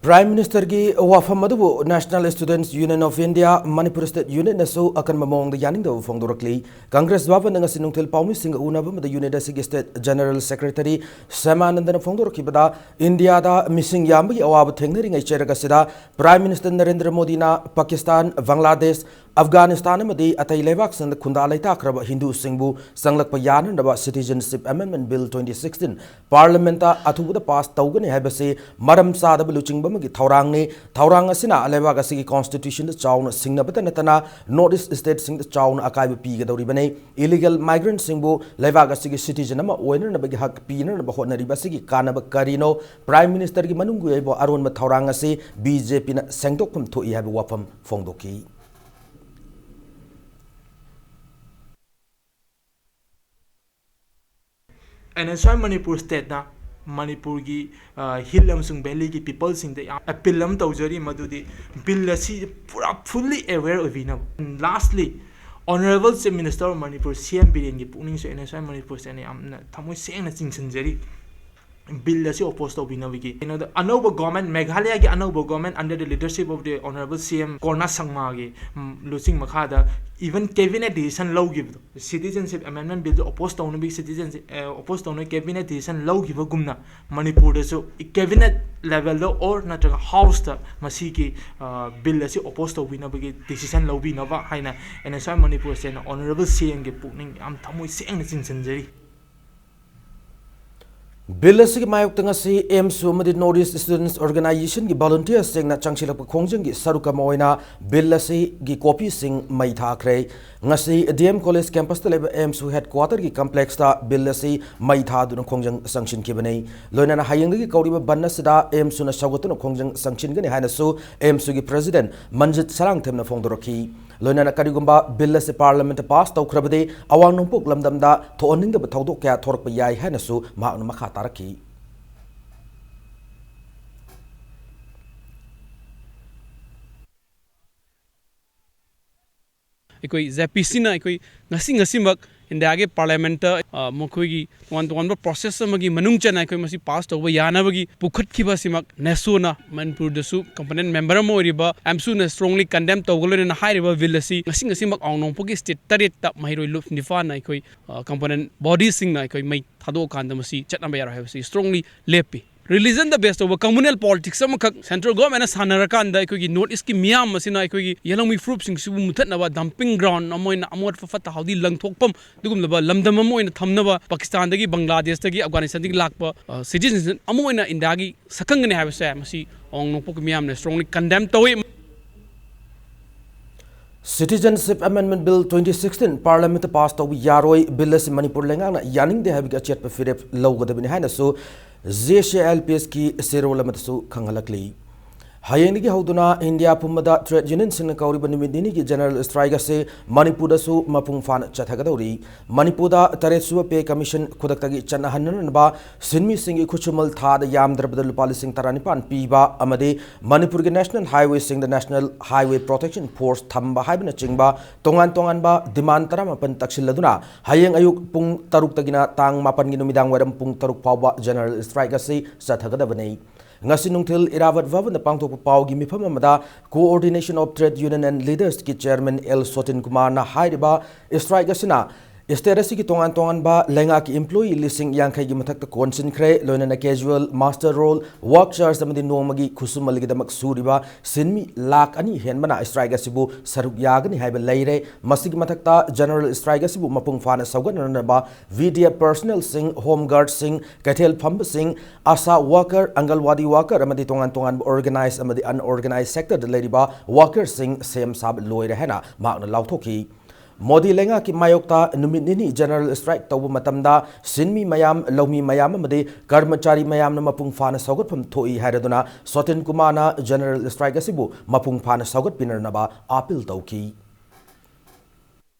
ꯄ꯭ꯔꯥꯏꯝ ꯃꯤꯅꯤꯁꯇꯔꯒꯤ ꯋꯥꯐꯝ ꯑꯗꯨꯕꯨ National Students Union of India, Manipur state ꯌꯨꯅꯤꯠꯅꯁꯨ ꯑꯀꯟꯕ ꯃꯑꯣꯡꯗ ꯌꯥꯅꯤꯡꯗꯕ ꯐꯣꯡꯗꯣꯔꯛꯂꯤ꯫ ꯀꯪꯒ꯭ꯔꯦꯁ ꯚꯕꯟꯗ ꯉꯁꯤ ꯅꯨꯡꯊꯤꯜ ꯄꯥꯎꯃꯤꯁꯤꯡꯒ ꯎꯅꯕ ꯑꯃꯗ ꯌꯨꯅꯤꯠ ꯑꯁꯤꯒꯤ ꯁ꯭ꯇꯦꯠ ꯖꯦꯅꯔꯦꯜ ꯁꯦꯀ꯭ꯔꯦꯇꯔꯤ ꯁ꯭ꯌꯥꯃꯥꯅꯟꯗꯅ ꯐꯣꯡꯗꯣꯔꯛꯈꯤꯕꯗ, ꯏꯟꯗꯤꯌꯥꯗ ꯃꯤꯁꯤꯡ ꯌꯥꯝꯕꯒꯤ ꯑꯋꯥꯕ ꯊꯦꯡꯅꯔꯤꯉꯩ ꯆꯩꯔꯛ ꯑꯁꯤꯗ ꯄ꯭ꯔꯥꯏꯝ ꯃꯤꯅꯤꯁꯇꯔ ꯅꯔꯦꯟꯗ꯭ꯔ ꯃꯣꯗꯤꯅ ꯄꯥꯀꯤꯁꯇꯥꯟ, ꯕꯪꯒ꯭ꯂꯥꯗꯦꯁ, ꯑꯐꯒꯥꯅꯤꯁꯇꯥꯟ ꯑꯃꯗꯤ ꯑꯇꯩ ꯂꯩꯕꯥꯛꯁꯤꯡꯗ ꯈꯨꯟꯗꯥ ꯂꯩꯇꯥꯈ꯭ꯔꯕ ꯍꯤꯟꯗꯨꯁꯤꯡꯕꯨ ꯆꯪꯂꯛꯄ ꯌꯥꯅꯅꯕ Citizenship Amendment Bill twenty sixteen ꯄꯥꯔꯂꯤꯌꯥꯃꯦꯟꯠꯇ ꯑꯊꯨꯕꯗ ꯄꯥꯁ ꯇꯧꯒꯅꯤ ꯍꯥꯏꯕꯁꯤ ꯃꯔꯝ ꯆꯥꯗꯕ ꯂꯨꯆꯤꯡꯕ ꯑꯃꯒꯤ ꯊꯧꯔꯥꯡꯅꯤ꯫ ꯊꯧꯔꯥꯡ ꯑꯁꯤꯅ ꯂꯩꯕꯥꯛ ꯑꯁꯤꯒꯤ ꯀꯣꯟꯁꯇꯤꯇ꯭ꯌꯨꯁꯟꯗ ꯆꯥꯎꯅ ꯁꯤꯡꯅꯕꯇ ꯅꯠꯇꯅ ꯅꯣꯔꯠ ꯏꯁ ꯁ꯭ꯇꯦꯠꯁꯤꯡꯗ ꯆꯥꯎꯅ ꯑꯀꯥꯏꯕ ꯄꯤꯒꯗꯧꯔꯤꯕꯅꯤ꯫ ꯏꯂꯤꯒꯦꯜ ꯃꯥꯏꯒ꯭ꯔꯦꯟꯠꯁꯤꯡꯕꯨ ꯂꯩꯕꯥꯛ ꯑꯁꯤꯒꯤ ꯁꯤꯇꯤꯖꯟ ꯑꯃ ꯑꯣꯏꯅꯅꯕꯒꯤ ꯍꯛ ꯄꯤꯅꯅꯕ ꯍꯣꯠꯅꯔꯤꯕ ꯑꯁꯤꯒꯤ ꯀꯥꯟꯅꯕ ꯀꯔꯤꯅꯣ? ꯄ꯭ꯔꯥꯏꯝ ꯃꯤꯅꯤꯁꯇꯔꯒꯤ ꯃꯅꯨꯡꯒꯤ ꯑꯣꯏꯕ ꯑꯔꯣꯟꯕ ꯊꯧꯔꯥꯡ ꯑꯁꯤ ꯕꯤ ꯖꯦ ꯄꯤꯅ ꯁꯦꯡꯗꯣꯛꯐꯝ ꯊꯣꯛꯏ ꯍꯥꯏꯕ ꯋꯥꯐꯝ ꯐꯣꯡꯗꯣꯛꯈꯤ꯫ ꯑꯦꯟ ꯑꯦꯁ ꯋꯥꯏ ꯃꯅꯤꯄꯨꯔ ꯁ꯭ꯇꯦꯠꯅ ꯃꯅꯤꯄꯨꯔꯒꯤ, ꯑ, ꯍꯤꯜ ꯑꯃꯁꯨꯡ ꯚꯦꯂꯤꯒꯤ ꯄꯤꯄꯜꯁꯤꯡꯗ ꯌꯥꯝ ꯑꯦꯄꯤꯜ ꯑꯃ ꯇꯧꯖꯔꯤ, ꯃꯗꯨꯗꯤ ꯕꯤꯜ ꯑꯁꯤ ꯄꯨꯔꯥ ꯐꯨꯜꯂꯤ ꯑꯦꯋꯦꯌꯔ ꯑꯣꯏꯕꯤꯅꯕ꯫ Lastly, Honourable Chief Minister of Manipur, C M ꯕꯤꯔꯦꯟꯒꯤ ꯄꯨꯛꯅꯤꯡꯁꯨ ꯑꯦꯟ ꯑꯦꯁ ꯋꯥꯏ ꯃꯅꯤꯄꯨꯔ ꯁ꯭ꯇꯦꯠꯅ ꯌꯥꯝꯅ ꯊꯃꯣꯏ ꯁꯦꯡꯅ ꯆꯤꯡꯁꯤꯟꯖꯔꯤ꯫ ꯕꯤꯜ ꯑꯁꯤ ꯑꯣꯄꯣꯖ ꯇꯧꯕꯤꯅꯕꯒꯤ ꯀꯩꯅꯣꯗ ꯑꯅꯧꯕ ꯒꯣꯔꯃꯦꯟ, ꯃꯦꯘꯥꯂꯌꯥꯒꯤ ꯑꯅꯧꯕ government under the leadership of the honorable C M ꯀꯣꯔꯅꯥ ꯁꯪꯃꯥꯒꯤ, ꯎꯝ, ꯂꯨꯆꯤꯡ ꯃꯈꯥꯗ even cabinet decision ꯂꯧꯈꯤꯕꯗꯣ, citizenship amendment ꯕꯤꯜꯗꯨ ꯑꯣꯄꯣꯖ ꯇꯧꯅꯕꯒꯤ citizenship, ꯑ, ꯑꯣꯄꯣꯖ ꯇꯧꯅꯕꯒꯤ cabinet decision ꯂꯧꯈꯤꯕꯒꯨꯝꯅ ꯃꯅꯤꯄꯨꯔꯗꯁꯨ cabinet levelꯗ or ꯅꯠꯇ꯭ꯔꯒ ꯍꯥꯎꯁꯇ ꯃꯁꯤꯒꯤ, ꯑ, ꯕꯤꯜ ꯑꯁꯤ ꯑꯣꯄꯣꯖ ꯇꯧꯕꯤꯅꯕꯒꯤ decision ꯂꯧꯕꯤꯅꯕ ꯍꯥꯏꯅ N S Y Manipur ꯁꯦꯅ honorable C M ꯒꯤ ꯄꯨꯛꯅꯤꯡ ꯌꯥꯝ ꯊꯃꯣꯏ ꯁꯦꯡꯅ ꯆꯤꯡꯁꯤꯟꯖꯔꯤ꯫ ꯕꯤꯜ ꯑꯁꯤꯒꯤ ꯃꯥꯌꯣꯛꯇ ꯉꯁꯤ ꯑꯦꯝꯁꯨ ꯑꯃꯗꯤ North East Students Organizationꯒꯤ volunteeꯔꯁꯤꯡꯅ ꯆꯪꯁꯤꯜꯂꯛꯄ ꯈꯣꯡꯖꯪꯒꯤ ꯁꯔꯨꯛ ꯑꯃ ꯑꯣꯏꯅ ꯕꯤꯜ ꯑꯁꯤꯒꯤ ꯀꯣꯄꯤꯁꯤꯡ ꯃꯩ ꯊꯥꯈ꯭ꯔꯦ꯫ ꯉꯁꯤ D M College campusꯇ ꯂꯩꯕ ꯑꯦꯝꯁꯨ headquarterꯒꯤ complexꯇ ꯕꯤꯜ ꯑꯁꯤ ꯃꯩ ꯊꯥꯗꯨꯅ ꯈꯣꯡꯖꯪ ꯆꯪꯁꯤꯟꯈꯤꯕꯅꯤ꯫ ꯂꯣꯏꯅꯅ ꯍꯌꯦꯡꯗꯒꯤ ꯀꯧꯔꯤꯕ ꯕꯟ ꯑꯁꯤꯗ ꯑꯦꯝꯁꯨꯅ ꯁꯧꯒꯠꯇꯨꯅ ꯈꯣꯡꯖꯪ ꯆꯪꯁꯤꯟꯒꯅꯤ ꯍꯥꯏꯅꯁꯨ ꯑꯦꯝꯁꯨꯒꯤ president ꯃꯟꯖꯤꯠ ꯁꯔꯥꯡꯊꯦꯝꯅ ꯐꯣꯡꯗꯣꯔꯛꯈꯤ꯫ ꯂꯣꯏꯅꯅ ꯀꯔꯤꯒꯨꯝꯕ ꯕꯤꯜ ꯑꯁꯤ ꯄꯥꯔꯂꯤꯌꯥꯃꯦꯟꯠꯇ ꯄꯥꯁ ꯇꯧꯈ꯭ꯔꯕꯗꯤ ꯑꯋꯥꯡ ꯅꯣꯡꯄꯣꯛ ꯂꯝꯗꯝꯗ ꯊꯣꯛꯍꯟꯅꯤꯡꯗꯕ ꯊꯧꯗꯣꯛ ꯀꯌꯥ ꯊꯣꯔꯛꯄ ꯌꯥꯏ ꯍꯥꯏꯅꯁꯨ ꯃꯍꯥꯛꯅ ꯃꯈꯥ ꯇꯥꯔꯛꯈꯤ꯫ ꯑꯩꯈꯣꯏ ꯖꯦ ꯄꯤ ꯁꯤꯅ ꯑꯩꯈꯣꯏ ꯉꯁꯤ ꯉꯁꯤꯃꯛ ꯏꯟꯗꯤꯌꯥꯒꯤ ꯄꯥꯔꯂꯤꯌꯥꯃꯦꯟꯠꯇ, ꯑ, ꯃꯈꯣꯏꯒꯤ ꯇꯣꯉꯥꯟ ꯇꯣꯉꯥꯟꯕ process ꯑꯃꯒꯤ ꯃꯅꯨꯡ ꯆꯟꯅ ꯑꯩꯈꯣꯏ ꯃꯁꯤ ꯄꯥꯁ ꯇꯧꯕ ꯌꯥꯅꯕꯒꯤ ꯄꯨꯈꯠꯈꯤꯕ ꯑꯁꯤꯃꯛ ꯅꯦꯁꯣꯅ ꯃꯅꯤꯄꯨꯔꯗꯁꯨ component member ꯑꯃ ꯑꯣꯏꯔꯤꯕ ꯑꯦꯝꯁꯨꯅ strongly condemn ꯇꯧꯒ ꯂꯣꯏꯅꯅ ꯍꯥꯏꯔꯤꯕ ꯕꯤꯜ ꯑꯁꯤ ꯉꯁꯤ ꯉꯁꯤꯃꯛ ꯑꯋꯥꯡ ꯅꯣꯡꯄꯣꯛꯀꯤ state ꯇꯔꯦꯠꯇ ꯃꯍꯩꯔꯣꯏ ꯂꯨꯞ ꯅꯤꯄꯥꯟꯅ ꯑꯩꯈꯣꯏ, ꯑ, component bodyꯁꯤꯡꯅ ꯑꯩꯈꯣꯏ ꯃꯩ ꯊꯥꯗꯣꯛꯑꯀꯥꯟꯗ ꯃꯁꯤ ꯆꯠꯅꯕ ꯌꯥꯔꯣꯏ ꯍꯥꯏꯕꯁꯤ strongly ꯂꯦꯞꯄꯤ꯫ Religionꯗ base ꯇꯧꯕ communal politics ꯑꯃꯈꯛ central governmentꯅ ꯁꯥꯟꯅꯔꯀꯥꯟꯗ ꯑꯩꯈꯣꯏꯒꯤ North Eastꯀꯤ ꯃꯤꯌꯥꯝ ꯑꯁꯤꯅ ꯑꯩꯈꯣꯏꯒꯤ ꯌꯦꯜꯍꯧꯃꯤ ꯐꯨꯔꯨꯞꯁꯤꯡꯁꯤꯕꯨ ꯃꯨꯊꯠꯅꯕ dumping ground ꯑꯃ ꯑꯣꯏꯅ ꯑꯃꯣꯠꯄ ꯐꯠꯇ ꯍꯥꯎꯗꯤ ꯂꯪꯊꯣꯛꯐꯝ ꯑꯗꯨꯒꯨꯝꯂꯕ ꯂꯝꯗꯝ ꯑꯃ ꯑꯣꯏꯅ ꯊꯝꯅꯕ ꯄꯥꯀꯤꯁꯇꯥꯟꯗꯒꯤ, ꯕꯪꯒ꯭ꯂꯥꯗꯦꯁꯇꯒꯤ, ꯑꯐꯒꯥꯅꯤꯁꯇꯥꯟꯗꯒꯤ ꯂꯥꯛꯄ, ꯑ, citizen ꯑꯃ ꯑꯣꯏꯅ ꯏꯟꯗꯤꯌꯥꯒꯤ ꯁꯛꯈꯪꯒꯅꯤ ꯍꯥꯏꯕꯁꯦ ꯃꯁꯤ ꯑꯋꯥꯡ ꯅꯣꯡꯄꯣꯛꯀꯤ ꯃꯤꯌꯥꯝꯅ strongly condemn ꯇꯧꯏ꯫ Citizenship Amendment Bill twenty sixteen ꯄꯥꯔꯂꯤꯌꯥꯃꯦꯟꯠꯇ ꯄꯥꯁ ꯇꯧꯕ ꯌꯥꯔꯣꯏ, ꯕꯤꯜ ꯑꯁꯤ ꯃꯅꯤꯄꯨꯔ ꯂꯩꯉꯥꯛꯅ ꯌꯥꯅꯤꯡꯗꯦ ꯍꯥꯏꯕꯒꯤ ꯑꯆꯦꯠꯄ ꯐꯤꯔꯦꯞ ꯂꯧꯒꯗꯕꯅꯤ ꯍꯥꯏꯅꯁꯨ J C I L P Sꯀꯤ ꯆꯦꯔꯣꯜ ꯑꯃꯗꯁꯨ ꯈꯪꯍꯜꯂꯛꯂꯤ꯫ ꯍꯌꯦꯡꯗꯒꯤ ꯍꯧꯗꯨꯅ ꯏꯟꯗꯤꯌꯥ ꯄꯨꯝꯕꯗ ꯇ꯭ꯔꯦꯗ ꯌꯨꯅꯤꯌꯟꯁꯤꯡꯅ ꯀꯧꯔꯤꯕ ꯅꯨꯃꯤꯠ ꯅꯤꯅꯤꯒꯤ ꯖꯦꯅꯔꯦꯜ ꯁ꯭ꯇ꯭ꯔꯥꯏꯛ ꯑꯁꯤ ꯃꯅꯤꯄꯨꯔꯗꯁꯨ ꯃꯄꯨꯡ ꯐꯥꯅ ꯆꯠꯊꯒꯗꯧꯔꯤ꯫ ꯃꯅꯤꯄꯨꯔꯗ ꯇꯔꯦꯠ ꯁꯨꯕ ꯄꯦ ꯀꯃꯤꯁꯟ ꯈꯨꯗꯛꯇꯒꯤ ꯆꯠꯅꯍꯟꯅꯅꯕ, ꯁꯤꯟꯃꯤꯁꯤꯡꯒꯤ ꯈꯨꯠꯁꯨꯃꯜ ꯊꯥꯗ ꯌꯥꯝꯗ꯭ꯔꯕꯗ ꯂꯨꯄꯥ ꯂꯤꯁꯤꯡ ꯇꯔꯥꯅꯤꯄꯥꯟ ꯄꯤꯕ ꯑꯃꯗꯤ ꯃꯅꯤꯄꯨꯔꯒꯤ ꯅꯦꯁꯅꯦꯜ ꯍꯥꯏꯋꯦꯁꯤꯡꯗ ꯅꯦꯁꯅꯦꯜ ꯍꯥꯏꯋꯦ ꯄ꯭ꯔꯣꯇꯦꯛꯁꯟ ꯐꯣꯔꯁ ꯊꯝꯕ ꯍꯥꯏꯕꯅꯆꯤꯡꯕ ꯇꯣꯉꯥꯟ ꯇꯣꯉꯥꯟꯕ ꯗꯤꯃꯥꯟ ꯇꯔꯥꯃꯥꯄꯟ ꯇꯛꯁꯤꯜꯂꯗꯨꯅ ꯍꯌꯦꯡ ꯑꯌꯨꯛ ꯄꯨꯡ ꯇꯔꯨꯛꯇꯒꯤꯅ ꯇꯥꯡ ꯃꯥꯄꯟꯒꯤ ꯅꯨꯃꯤꯗꯥꯡ ꯋꯥꯏꯔꯝ ꯄꯨꯡ ꯇꯔꯨꯛ ꯐꯥꯎꯕ ꯖꯦꯅꯔꯦꯜ ꯁ꯭ꯇ꯭ꯔꯥꯏꯛ ꯑꯁꯤ ꯆꯠꯊꯒꯗꯕꯅꯤ꯫ ꯉꯁꯤ ꯅꯨꯡꯊꯤꯜ ꯏꯔꯥꯕꯠ ꯚꯕꯟꯗ ꯄꯥꯡꯊꯣꯛꯄ ꯄꯥꯎꯒꯤ ꯃꯤꯐꯝ ꯑꯃꯗ Coordination of Trade Union and Leadersꯀꯤ ꯆꯦꯌꯔꯃꯦꯟ ꯑꯦꯜ ꯁꯣꯇꯤꯟ ꯀꯨꯃꯥꯔꯅ ꯍꯥꯏꯔꯤꯕ, ꯁ꯭ꯇ꯭ꯔꯥꯏꯛ ꯑꯁꯤꯅ ꯁ꯭ꯇꯦꯠ ꯑꯁꯤꯒꯤ ꯇꯣꯉꯥꯟ ꯇꯣꯉꯥꯟꯕ ꯂꯩꯉꯥꯛꯀꯤ ꯏꯝꯄ꯭ꯂꯣꯌꯤ ꯂꯤꯁꯤꯡ ꯌꯥꯡꯈꯩꯒꯤ ꯃꯊꯛꯇ ꯀꯣꯟꯁꯤꯟꯈ꯭ꯔꯦ, ꯂꯣꯏꯅꯅ casual, master roll, work charge ꯑꯃꯗꯤ ꯅꯣꯡꯃꯒꯤ ꯈꯨꯠꯁꯨꯃꯜꯒꯤꯗꯃꯛ ꯁꯨꯔꯤꯕ ꯁꯤꯟꯃꯤ ꯂꯥꯈ ꯑꯅꯤ ꯍꯦꯟꯕꯅ ꯁ꯭ꯇ꯭ꯔꯥꯏꯛ ꯑꯁꯤꯕꯨ ꯁꯔꯨꯛ ꯌꯥꯒꯅꯤ ꯍꯥꯏꯕ ꯂꯩꯔꯦ꯫ ꯃꯁꯤꯒꯤ ꯃꯊꯛꯇ ꯖꯦꯅꯔꯦꯜ ꯁ꯭ꯇ꯭ꯔꯥꯏꯛ ꯑꯁꯤꯕꯨ ꯃꯄꯨꯡ ꯐꯥꯅ ꯁꯧꯒꯠꯅꯅꯕ ꯚꯤ ꯗꯤ ꯑꯦꯐ ꯄꯔꯁꯅꯦꯜꯁꯤꯡ, ꯍꯣꯝ ꯒꯥꯔꯗꯁꯤꯡ, ꯀꯩꯊꯦꯜ ꯐꯝꯕꯁꯤꯡ, ꯑꯥꯁꯥ ꯋꯥꯔꯀꯔ, ꯑꯪꯒꯜꯋꯥꯗꯤ ꯋꯥꯔꯀꯔ ꯑꯃꯗꯤ ꯇꯣꯉꯥꯟ ꯇꯣꯉꯥꯟꯕ ꯑꯣꯔꯒꯅꯥꯏꯖ ꯑꯃꯗꯤ ꯑꯟꯑꯣꯔꯒꯅꯥꯏꯖ ꯁꯦꯛꯇꯔꯗ ꯂꯩꯔꯤꯕ ꯋꯥꯔꯀꯔꯁꯤꯡ ꯁꯦꯝ ꯁꯥꯕ ꯂꯣꯏꯔꯦ ꯍꯥꯏꯅ ꯃꯍꯥꯛꯅ ꯂꯥꯎꯊꯣꯛꯈꯤ꯫ ꯃꯣꯗꯤ ꯂꯩꯉꯥꯛꯀꯤ ꯃꯥꯌꯣꯛꯇ ꯅꯨꯃꯤꯠ ꯅꯤꯅꯤ ꯖꯦꯅꯔꯦꯜ ꯁ꯭ꯇ꯭ꯔꯥꯏꯛ ꯇꯧꯕ ꯃꯇꯝꯗ ꯁꯤꯟꯃꯤ ꯃꯌꯥꯝ, ꯂꯧꯃꯤ ꯃꯌꯥꯝ ꯑꯃꯗꯤ ꯀꯔꯃꯆꯥꯔꯤ ꯃꯌꯥꯝꯅ ꯃꯄꯨꯡ ꯐꯥꯅ ꯁꯧꯒꯠꯐꯝ ꯊꯣꯛꯏ ꯍꯥꯏꯔꯗꯨꯅ ꯁꯣꯇꯤꯟ ꯀꯨꯃꯥꯔꯅ ꯖꯦꯅꯔꯦꯜ ꯁ꯭ꯇ꯭ꯔꯥꯏꯛ ꯑꯁꯤꯕꯨ ꯃꯄꯨꯡ ꯐꯥꯅ ꯁꯧꯒꯠꯄꯤꯅꯅꯕ ꯑꯥꯄꯤꯜ ꯇꯧꯈꯤ꯫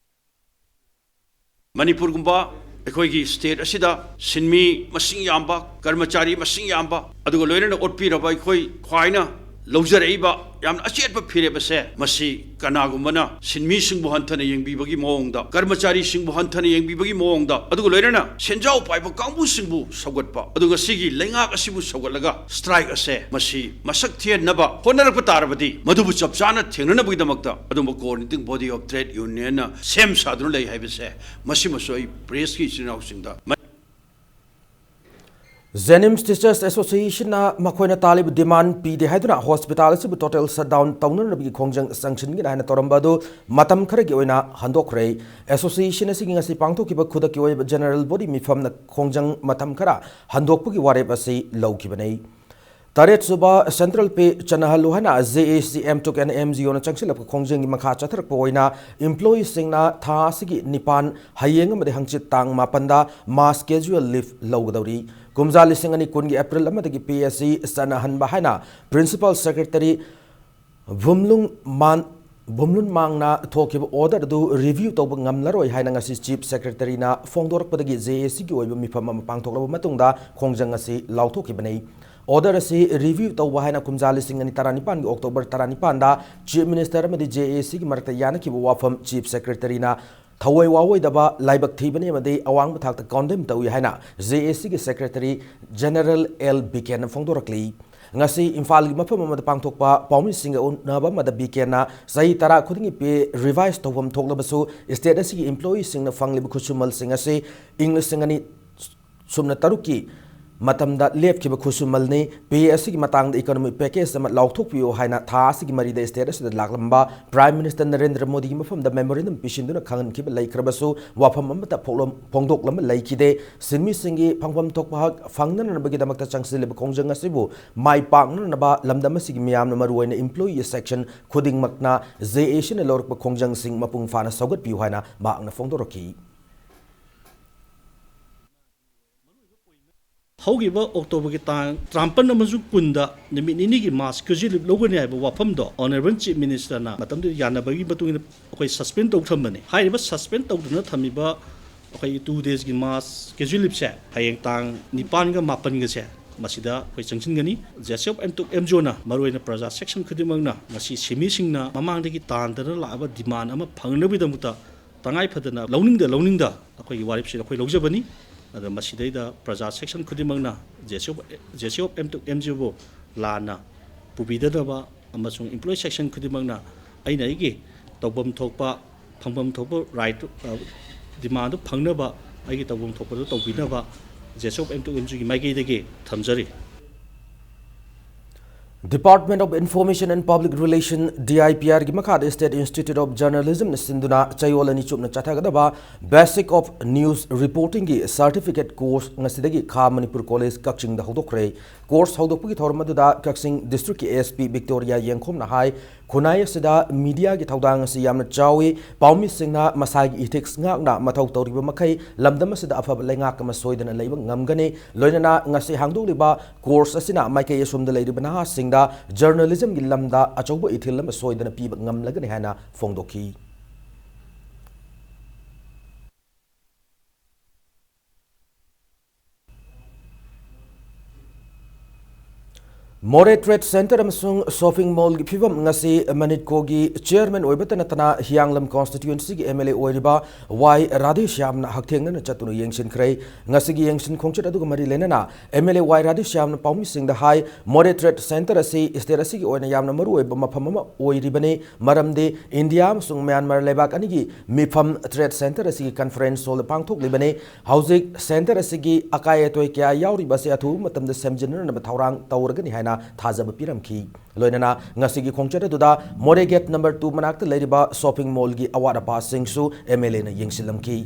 ꯃꯅꯤꯄꯨꯔꯒꯨꯝꯕ ꯑꯩꯈꯣꯏꯒꯤ ꯁ꯭ꯇꯦꯠ ꯑꯁꯤꯗ ꯁꯤꯟꯃꯤ ꯃꯁꯤꯡ ꯌꯥꯝꯕ, ꯀꯔꯃꯆꯥꯔꯤ ꯃꯁꯤꯡ ꯌꯥꯝꯕ, ꯑꯗꯨꯒ ꯂꯣꯏꯅꯅ ꯑꯣꯠꯄꯤꯔꯕ ꯑꯩꯈꯣꯏ ꯈ꯭ꯋꯥꯏꯅ ꯂꯧꯖꯔꯛꯏꯕ ꯌꯥꯝꯅ ꯑꯆꯦꯠꯄ ꯐꯤꯔꯦꯞ ꯑꯁꯦ, ꯃꯁꯤ ꯀꯅꯥꯒꯨꯝꯕꯅ ꯁꯤꯟꯃꯤꯁꯤꯡꯕꯨ ꯍꯟꯊꯅ ꯌꯦꯡꯕꯤꯕꯒꯤ ꯃꯑꯣꯡꯗ, ꯀꯔꯃꯆꯥꯔꯤꯁꯤꯡꯕꯨ ꯍꯟꯊꯅ ꯌꯦꯡꯕꯤꯕꯒꯤ ꯃꯑꯣꯡꯗ, ꯑꯗꯨꯒ ꯂꯣꯏꯅꯅ ꯁꯦꯟꯖꯥꯎ ꯄꯥꯏꯕ ꯀꯥꯡꯕꯨꯁꯤꯡꯕꯨ ꯁꯧꯒꯠꯄ, ꯑꯗꯨꯒ ꯁꯤꯒꯤ ꯂꯩꯉꯥꯛ ꯑꯁꯤꯕꯨ ꯁꯧꯒꯠꯂꯒ ꯁ꯭ꯇ꯭ꯔꯥꯏꯛ ꯑꯁꯦ ꯃꯁꯤ ꯃꯁꯛ ꯊꯤꯍꯟꯅꯕ ꯍꯣꯠꯅꯔꯛꯄ ꯇꯥꯔꯕꯗꯤ, ꯃꯗꯨꯕꯨ ꯆꯞ ꯆꯥꯅ ꯊꯦꯡꯅꯅꯕꯒꯤꯗꯃꯛꯇ ꯑꯗꯨꯝꯕ Coordinating Body of Trade Unionꯅ ꯁꯦꯝ ꯁꯥꯗꯨꯅ ꯂꯩ ꯍꯥꯏꯕꯁꯦ, ꯃꯁꯤꯃꯁꯨ ꯑꯩ ꯄ꯭ꯔꯦꯁꯀꯤ ꯏꯆꯤꯟ ꯏꯅꯥꯎꯁꯤꯡꯗ ꯖꯦꯅꯤꯝꯁ ꯇꯤꯆꯔꯁ ꯑꯦꯁꯣꯁꯤꯌꯦꯁꯟꯅ ꯃꯈꯣꯏꯅ ꯇꯥꯜꯂꯤꯕ ꯗꯤꯃꯥꯟ ꯄꯤꯗꯦ ꯍꯥꯏꯗꯨꯅ ꯍꯣꯁꯄꯤꯇꯥꯜ ꯑꯁꯤꯕꯨ ꯇꯣꯇꯦꯜ ꯁꯠꯗꯥꯎꯟ ꯇꯧꯅꯅꯕꯒꯤ ꯈꯣꯡꯖꯪ ꯆꯪꯁꯤꯟꯒꯅꯤ ꯍꯥꯏꯅ ꯇꯧꯔꯝꯕ ꯑꯗꯨ ꯃꯇꯝ ꯈꯔꯒꯤ ꯑꯣꯏꯅ ꯍꯟꯗꯣꯛꯈ꯭ꯔꯦ꯫ ꯑꯦꯁꯣꯁꯤꯌꯦꯁꯟ ꯑꯁꯤꯒꯤ ꯉꯁꯤ ꯄꯥꯡꯊꯣꯛꯈꯤꯕ ꯈꯨꯗꯛꯀꯤ ꯑꯣꯏꯕ ꯖꯦꯅꯔꯦꯜ ꯕꯣꯗꯤ ꯃꯤꯐꯝꯅ ꯈꯣꯡꯖꯪ ꯃꯇꯝ ꯈꯔ ꯍꯟꯗꯣꯛꯄꯒꯤ ꯋꯥꯔꯦꯞ ꯑꯁꯤ ꯂꯧꯈꯤꯕꯅꯤ꯫ ꯇꯔꯦꯠ ꯁꯨꯕ ꯁꯦꯟꯇ꯭ꯔꯦꯜ ꯄꯦ ꯆꯠꯅꯍꯜꯂꯨ ꯍꯥꯏꯅ ꯖꯦ ꯑꯦ ꯁꯤ, ꯑꯦꯝ ꯇꯨꯛ ꯑꯦꯟ ꯑꯦꯝ ꯖꯤ ꯑꯣꯅ ꯆꯪꯁꯤꯜꯂꯛꯄ ꯈꯣꯡꯖꯪꯒꯤ ꯃꯈꯥ ꯆꯠꯊꯔꯛꯄ ꯑꯣꯏꯅ ꯏꯝꯄ꯭ꯂꯣꯌꯤꯁꯤꯡꯅ ꯊꯥ ꯑꯁꯤꯒꯤ ꯅꯤꯄꯥꯟ, ꯍꯌꯦꯡ ꯑꯃꯗꯤ ꯍꯪꯆꯤꯠ ꯇꯥꯡ ꯃꯥꯄꯟꯗ ꯃꯥꯁ ꯀꯦꯖꯨꯋꯦꯜ ꯂꯤꯐ ꯂꯧꯒꯗꯧꯔꯤ꯫ ꯀꯨꯝꯖꯥ ꯂꯤꯁꯤꯡ ꯑꯅꯤ ꯀꯨꯟꯒꯤ ꯑꯦꯄ꯭ꯔꯤꯜ ꯑꯃꯗꯒꯤ pay ꯑꯁꯤ ꯆꯠꯅꯍꯟꯕ ꯍꯥꯏꯅ Principal Secretary ꯚꯨꯝꯂꯨꯡ ꯃꯥꯟ-, ꯚꯨꯝꯂꯨꯟ ꯃꯥꯡꯅ ꯊꯣꯛꯈꯤꯕ order ꯑꯗꯨ review ꯇꯧꯕ ꯉꯝꯂꯔꯣꯏ ꯍꯥꯏꯅ ꯉꯁꯤ Chief Secretaryꯅ ꯐꯣꯡꯗꯣꯔꯛꯄꯗꯒꯤ JACꯒꯤ ꯑꯣꯏꯕ ꯃꯤꯐꯝ ꯑꯃ ꯄꯥꯡꯊꯣꯛꯂꯕ ꯃꯇꯨꯡꯗ ꯈꯣꯡꯖꯪ ꯑꯁꯤ ꯂꯥꯎꯊꯣꯛꯈꯤꯕꯅꯤ꯫ Order ꯑꯁꯤ review ꯇꯧꯕ ꯍꯥꯏꯅ ꯀꯨꯝꯖꯥ ꯂꯤꯁꯤꯡ ꯑꯅꯤ ꯇꯔꯥꯅꯤꯄꯥꯟꯒꯤ October ꯇꯔꯥꯅꯤꯄꯥꯟꯗ Chief Minister ꯑꯃꯗꯤ JACꯒꯤ ꯃꯔꯛꯇ ꯌꯥꯅꯈꯤꯕ ꯋꯥꯐꯝ Chief Secretaryꯅ ꯊꯑꯣꯏ ꯋꯥꯑꯣꯏꯗꯕ ꯂꯥꯏꯕꯛ ꯊꯤꯕꯅꯤ ꯑꯃꯗꯤ ꯑꯋꯥꯡꯕ ꯊꯥꯛꯇ condemn ꯇꯧꯏ ꯍꯥꯏꯅ JACꯒꯤ Secretary General ꯑꯦꯜ ꯕꯤꯀꯦꯟꯅ ꯐꯣꯡꯗꯣꯔꯛꯂꯤ꯫ ꯉꯁꯤ ꯏꯝꯐꯥꯜꯒꯤ ꯃꯐꯝ ꯑꯃꯗ ꯄꯥꯡꯊꯣꯛꯄ ꯄꯥꯎꯃꯤꯁꯤꯡꯒ ꯎꯅꯕ ꯑꯃꯗ ꯕꯤꯀꯦꯟꯅ ꯆꯍꯤ ꯇꯔꯥ ꯈꯨꯗꯤꯡꯒꯤ pay revise ꯇꯧꯐꯝ ꯊꯣꯛꯂꯕꯁꯨ state ꯑꯁꯤꯒꯤ employeeꯁꯤꯡꯅ ꯐꯪꯂꯤꯕ ꯈꯨꯠꯁꯨꯃꯜꯁꯤꯡ ꯑꯁꯤ ꯏꯪ ꯂꯤꯁꯤꯡ ꯑꯅꯤ ꯁꯨꯞꯅ ꯇꯔꯨꯛꯀꯤ ꯃꯇꯝꯗ ꯂꯦꯞꯈꯤꯕ ꯈꯨꯠꯁꯨꯃꯜꯅꯤ꯫ Pay ꯑꯁꯤꯒꯤ ꯃꯇꯥꯡꯗ economic package ꯑꯃ ꯂꯥꯎꯊꯣꯛꯄꯤꯌꯨ ꯍꯥꯏꯅ ꯊꯥ ꯑꯁꯤꯒꯤ ꯃꯔꯤꯗ state ꯑꯁꯤꯗ ꯂꯥꯛꯂꯝꯕ Prime Minister ꯅꯔꯦꯟꯗ꯭ꯔ ꯃꯣꯗꯤꯒꯤ ꯃꯐꯝꯗ memorandum ꯄꯤꯁꯤꯟꯗꯨꯅ ꯈꯪꯍꯟꯈꯤꯕ ꯂꯩꯈ꯭ꯔꯕꯁꯨ ꯋꯥꯐꯝ ꯑꯃꯠꯇ ꯐꯣꯛꯂꯝ-, ꯐꯣꯡꯗꯣꯛꯂꯝꯕ ꯂꯩꯈꯤꯗꯦ꯫ ꯁꯤꯟꯃꯤꯁꯤꯡꯒꯤ ꯐꯪꯐꯝ ꯊꯣꯛꯄ ꯍꯛ ꯐꯪꯅꯅꯕꯒꯤꯗꯃꯛꯇ ꯆꯪꯁꯤꯜꯂꯤꯕ ꯈꯣꯡꯖꯪ ꯑꯁꯤꯕꯨ ꯃꯥꯏ ꯄꯥꯛꯅꯅꯕ ꯂꯝꯗꯝ ꯑꯁꯤꯒꯤ ꯃꯤꯌꯥꯝꯅ ꯃꯔꯨꯑꯣꯏꯅ employee section ꯈꯨꯗꯤꯡꯃꯛꯅ JACꯅ ꯂꯧꯔꯛꯄ ꯈꯣꯡꯖꯪꯁꯤꯡ ꯃꯄꯨꯡ ꯐꯥꯅ ꯁꯧꯒꯠꯄꯤꯌꯨ ꯍꯥꯏꯅ ꯃꯍꯥꯛꯅ ꯐꯣꯡꯗꯣꯔꯛꯈꯤ꯫ ꯍꯧꯈꯤꯕ Octoberꯒꯤ ꯇꯥꯡ ꯇꯔꯥꯃꯥꯄꯟ ꯑꯃꯁꯨꯡ ꯀꯨꯟꯗ ꯅꯨꯃꯤꯠ ꯅꯤꯅꯤꯒꯤ mass casual leave ꯂꯧꯒꯅꯤ ꯍꯥꯏꯕ ꯋꯥꯐꯝꯗꯣ Honourable Chief Ministerꯅ ꯃꯇꯝꯗꯨꯗ ꯌꯥꯅꯕꯒꯤ ꯃꯇꯨꯡ ꯏꯟꯅ ꯑꯩꯈꯣꯏ suspend ꯇꯧ ꯊꯝꯕꯅꯤ꯫ ꯍꯥꯏꯔꯤꯕ suspend ꯇꯧꯗꯨꯅ ꯊꯝꯃꯤꯕ ꯑꯩꯈꯣꯏꯒꯤ two daysꯀꯤ mass casual leaveꯁꯦ ꯍꯌꯦꯡ ꯇꯥꯡ ꯅꯤꯄꯥꯟꯒ ꯃꯥꯄꯟꯒꯁꯦ ꯃꯁꯤꯗ ꯑꯩꯈꯣꯏ ꯆꯪꯁꯤꯟꯒꯅꯤ꯫ JAC of M to MGOꯅ ꯃꯔꯨꯑꯣꯏꯅ ꯄ꯭ꯔꯖꯥ section ꯈꯨꯗꯤꯡꯃꯛꯅ ꯉꯁꯤ ꯁꯤꯟꯃꯤꯁꯤꯡꯅ ꯃꯃꯥꯡꯗꯒꯤ ꯇꯥꯟꯗꯅ ꯂꯥꯛꯂꯕ demand ꯑꯃ ꯐꯪꯅꯕꯒꯤꯗꯃꯛꯇ ꯇꯉꯥꯏ ꯐꯗꯅ ꯂꯧꯅꯤꯡꯗ ꯂꯧꯅꯤꯡꯗ ꯑꯩꯈꯣꯏꯒꯤ ꯋꯥꯔꯦꯞꯁꯤ ꯑꯩꯈꯣꯏ ꯂꯧꯖꯕꯅꯤ꯫ ꯑꯗꯣ ꯃꯁꯤꯗꯩꯗ ꯄ꯭ꯔꯖꯥ section ꯈꯨꯗꯤꯡꯃꯛꯅ JAC of, JAC of M to MGOꯕꯨ ꯂꯥꯟꯅ ꯄꯨꯕꯤꯗꯅꯕ ꯑꯃꯁꯨꯡ employee section ꯈꯨꯗꯤꯡꯃꯛꯅ ꯑꯩꯅ ꯑꯩꯒꯤ ꯇꯧꯐꯝ ꯊꯣꯛꯄ, ꯐꯪꯐꯝ ꯊꯣꯛꯄ right, ꯑ, demandꯗꯨ ꯐꯪꯅꯕ ꯑꯩꯒꯤ ꯇꯧꯐꯝ ꯊꯣꯛꯄꯗꯨ ꯇꯧꯕꯤꯅꯕ JAC of M to MGOꯒꯤ ꯃꯥꯏꯀꯩꯗꯒꯤ ꯊꯝꯖꯔꯤ꯫ Department of Information and Public Relation, DIPRꯒꯤ ꯃꯈꯥꯗ State Institute of Journalismꯅ ꯁꯤꯟꯗꯨꯅ ꯆꯌꯣꯜ ꯑꯅꯤ ꯆꯨꯞꯅ ꯆꯠꯊꯒꯗꯕ Basic of News Reportingꯒꯤ certificate course ꯉꯁꯤꯗꯒꯤ ꯈꯥ ꯃꯅꯤꯄꯨꯔ College ꯀꯛꯆꯤꯡꯗ ꯍꯧꯗꯣꯛꯈ꯭ꯔꯦ꯫ Course ꯍꯧꯗꯣꯛꯄꯒꯤ ꯊꯧꯔꯝ ꯑꯗꯨꯗ ꯀꯛꯆꯤꯡ Districtꯀꯤ SP Victoria ꯌꯦꯡꯈꯣꯝꯅ ꯍꯥꯏ, ꯈꯨꯟꯅꯥꯏ ꯑꯁꯤꯗ ꯃꯤꯗꯤꯌꯥꯒꯤ ꯊꯧꯗꯥꯡ ꯑꯁꯤ ꯌꯥꯝꯅ ꯆꯥꯎꯏ꯫ ꯄꯥꯎꯃꯤꯁꯤꯡꯅ ꯃꯁꯥꯒꯤ ethics ꯉꯥꯛꯅ ꯃꯊꯧ ꯇꯧꯔꯤꯕ ꯃꯈꯩ ꯂꯝꯗꯝ ꯑꯁꯤꯗ ꯑꯐꯕ ꯂꯩꯉꯥꯛ ꯑꯃ ꯁꯣꯏꯗꯅ ꯂꯩꯕ ꯉꯝꯒꯅꯤ꯫ ꯂꯣꯏꯅꯅ ꯉꯁꯤ ꯍꯥꯡꯗꯣꯛꯂꯤꯕ course ꯑꯁꯤꯅ ꯃꯥꯏꯀꯩ ꯑꯁꯣꯝꯗ ꯂꯩꯔꯤꯕ ꯅꯍꯥꯁꯤꯡꯗ journalismꯒꯤ ꯂꯝꯗ ꯑꯆꯧꯕ ꯏꯊꯤꯜ ꯑꯃ ꯁꯣꯏꯗꯅ ꯄꯤꯕ ꯉꯝꯂꯒꯅꯤ ꯍꯥꯏꯅ ꯐꯣꯡꯗꯣꯛꯈꯤ꯫ ꯃꯣꯔꯦ Trade Centre ꯑꯃꯁꯨꯡ shopping mallꯒꯤ ꯐꯤꯕꯝ ꯉꯁꯤ ꯃꯅꯤꯠꯀꯣꯒꯤ chairman ꯑꯣꯏꯕꯇ ꯅꯠꯇꯅ ꯍꯤꯌꯥꯡꯂꯝ constituencyꯒꯤ MLA ꯑꯣꯏꯔꯤꯕ ꯋꯥꯏ ꯔꯥꯙꯦꯁ꯭ꯌꯥꯝꯅ ꯍꯛꯊꯦꯡꯅꯅ ꯆꯠꯇꯨꯅ ꯌꯦꯡꯁꯤꯟꯈ꯭ꯔꯦ꯫ ꯉꯁꯤꯒꯤ ꯌꯦꯡꯁꯤꯟ ꯈꯣꯡꯆꯠ ꯑꯗꯨꯒ ꯃꯔꯤ ꯂꯩꯅꯅ MLA ꯋꯥꯏ ꯔꯥꯙꯦꯁ꯭ꯌꯥꯝꯅ ꯄꯥꯎꯃꯤꯁꯤꯡꯗ ꯍꯥꯏ, ꯃꯣꯔꯦ Trade Centre ꯑꯁꯤ state ꯑꯁꯤꯒꯤ ꯑꯣꯏꯅ ꯌꯥꯝꯅ ꯃꯔꯨꯑꯣꯏꯕ ꯃꯐꯝ ꯑꯃ ꯑꯣꯏꯔꯤꯕꯅꯤ, ꯃꯔꯝꯗꯤ ꯏꯟꯗꯤꯌꯥ ꯑꯃꯁꯨꯡ ꯃ꯭ꯌꯥꯟꯃꯥꯔ ꯂꯩꯕꯥꯛ ꯑꯅꯤꯒꯤ ꯃꯤꯐꯝ Trade Centre ꯑꯁꯤꯒꯤ conference hall ꯄꯥꯡꯊꯣꯛꯂꯤꯕꯅꯤ꯫ ꯍꯧꯖꯤꯛ centre ꯑꯁꯤꯒꯤ ꯑꯀꯥꯏ ꯑꯇꯣꯏ ꯀꯌꯥ ꯌꯥꯎꯔꯤꯕ ꯑꯁꯤ ꯑꯊꯨꯕ ꯃꯇꯝꯗ ꯁꯦꯝꯖꯤꯟꯅꯅꯕ ꯊꯧꯔꯥꯡ ꯇꯧꯔꯒꯅꯤ ꯍꯥꯏꯅ ꯊꯥꯖꯕ ꯄꯤꯔꯝꯈꯤ꯫ ꯂꯣꯏꯅꯅ ꯉꯁꯤꯒꯤ ꯈꯣꯡꯆꯠ ꯑꯗꯨꯗ ꯃꯣꯔꯦ gate number two ꯃꯅꯥꯛꯇ ꯂꯩꯔꯤꯕ shopping mallꯒꯤ ꯑꯋꯥꯠ ꯑꯄꯥꯁꯤꯡꯁꯨ MLAꯅ ꯌꯦꯡꯁꯤꯜꯂꯝꯈꯤ꯫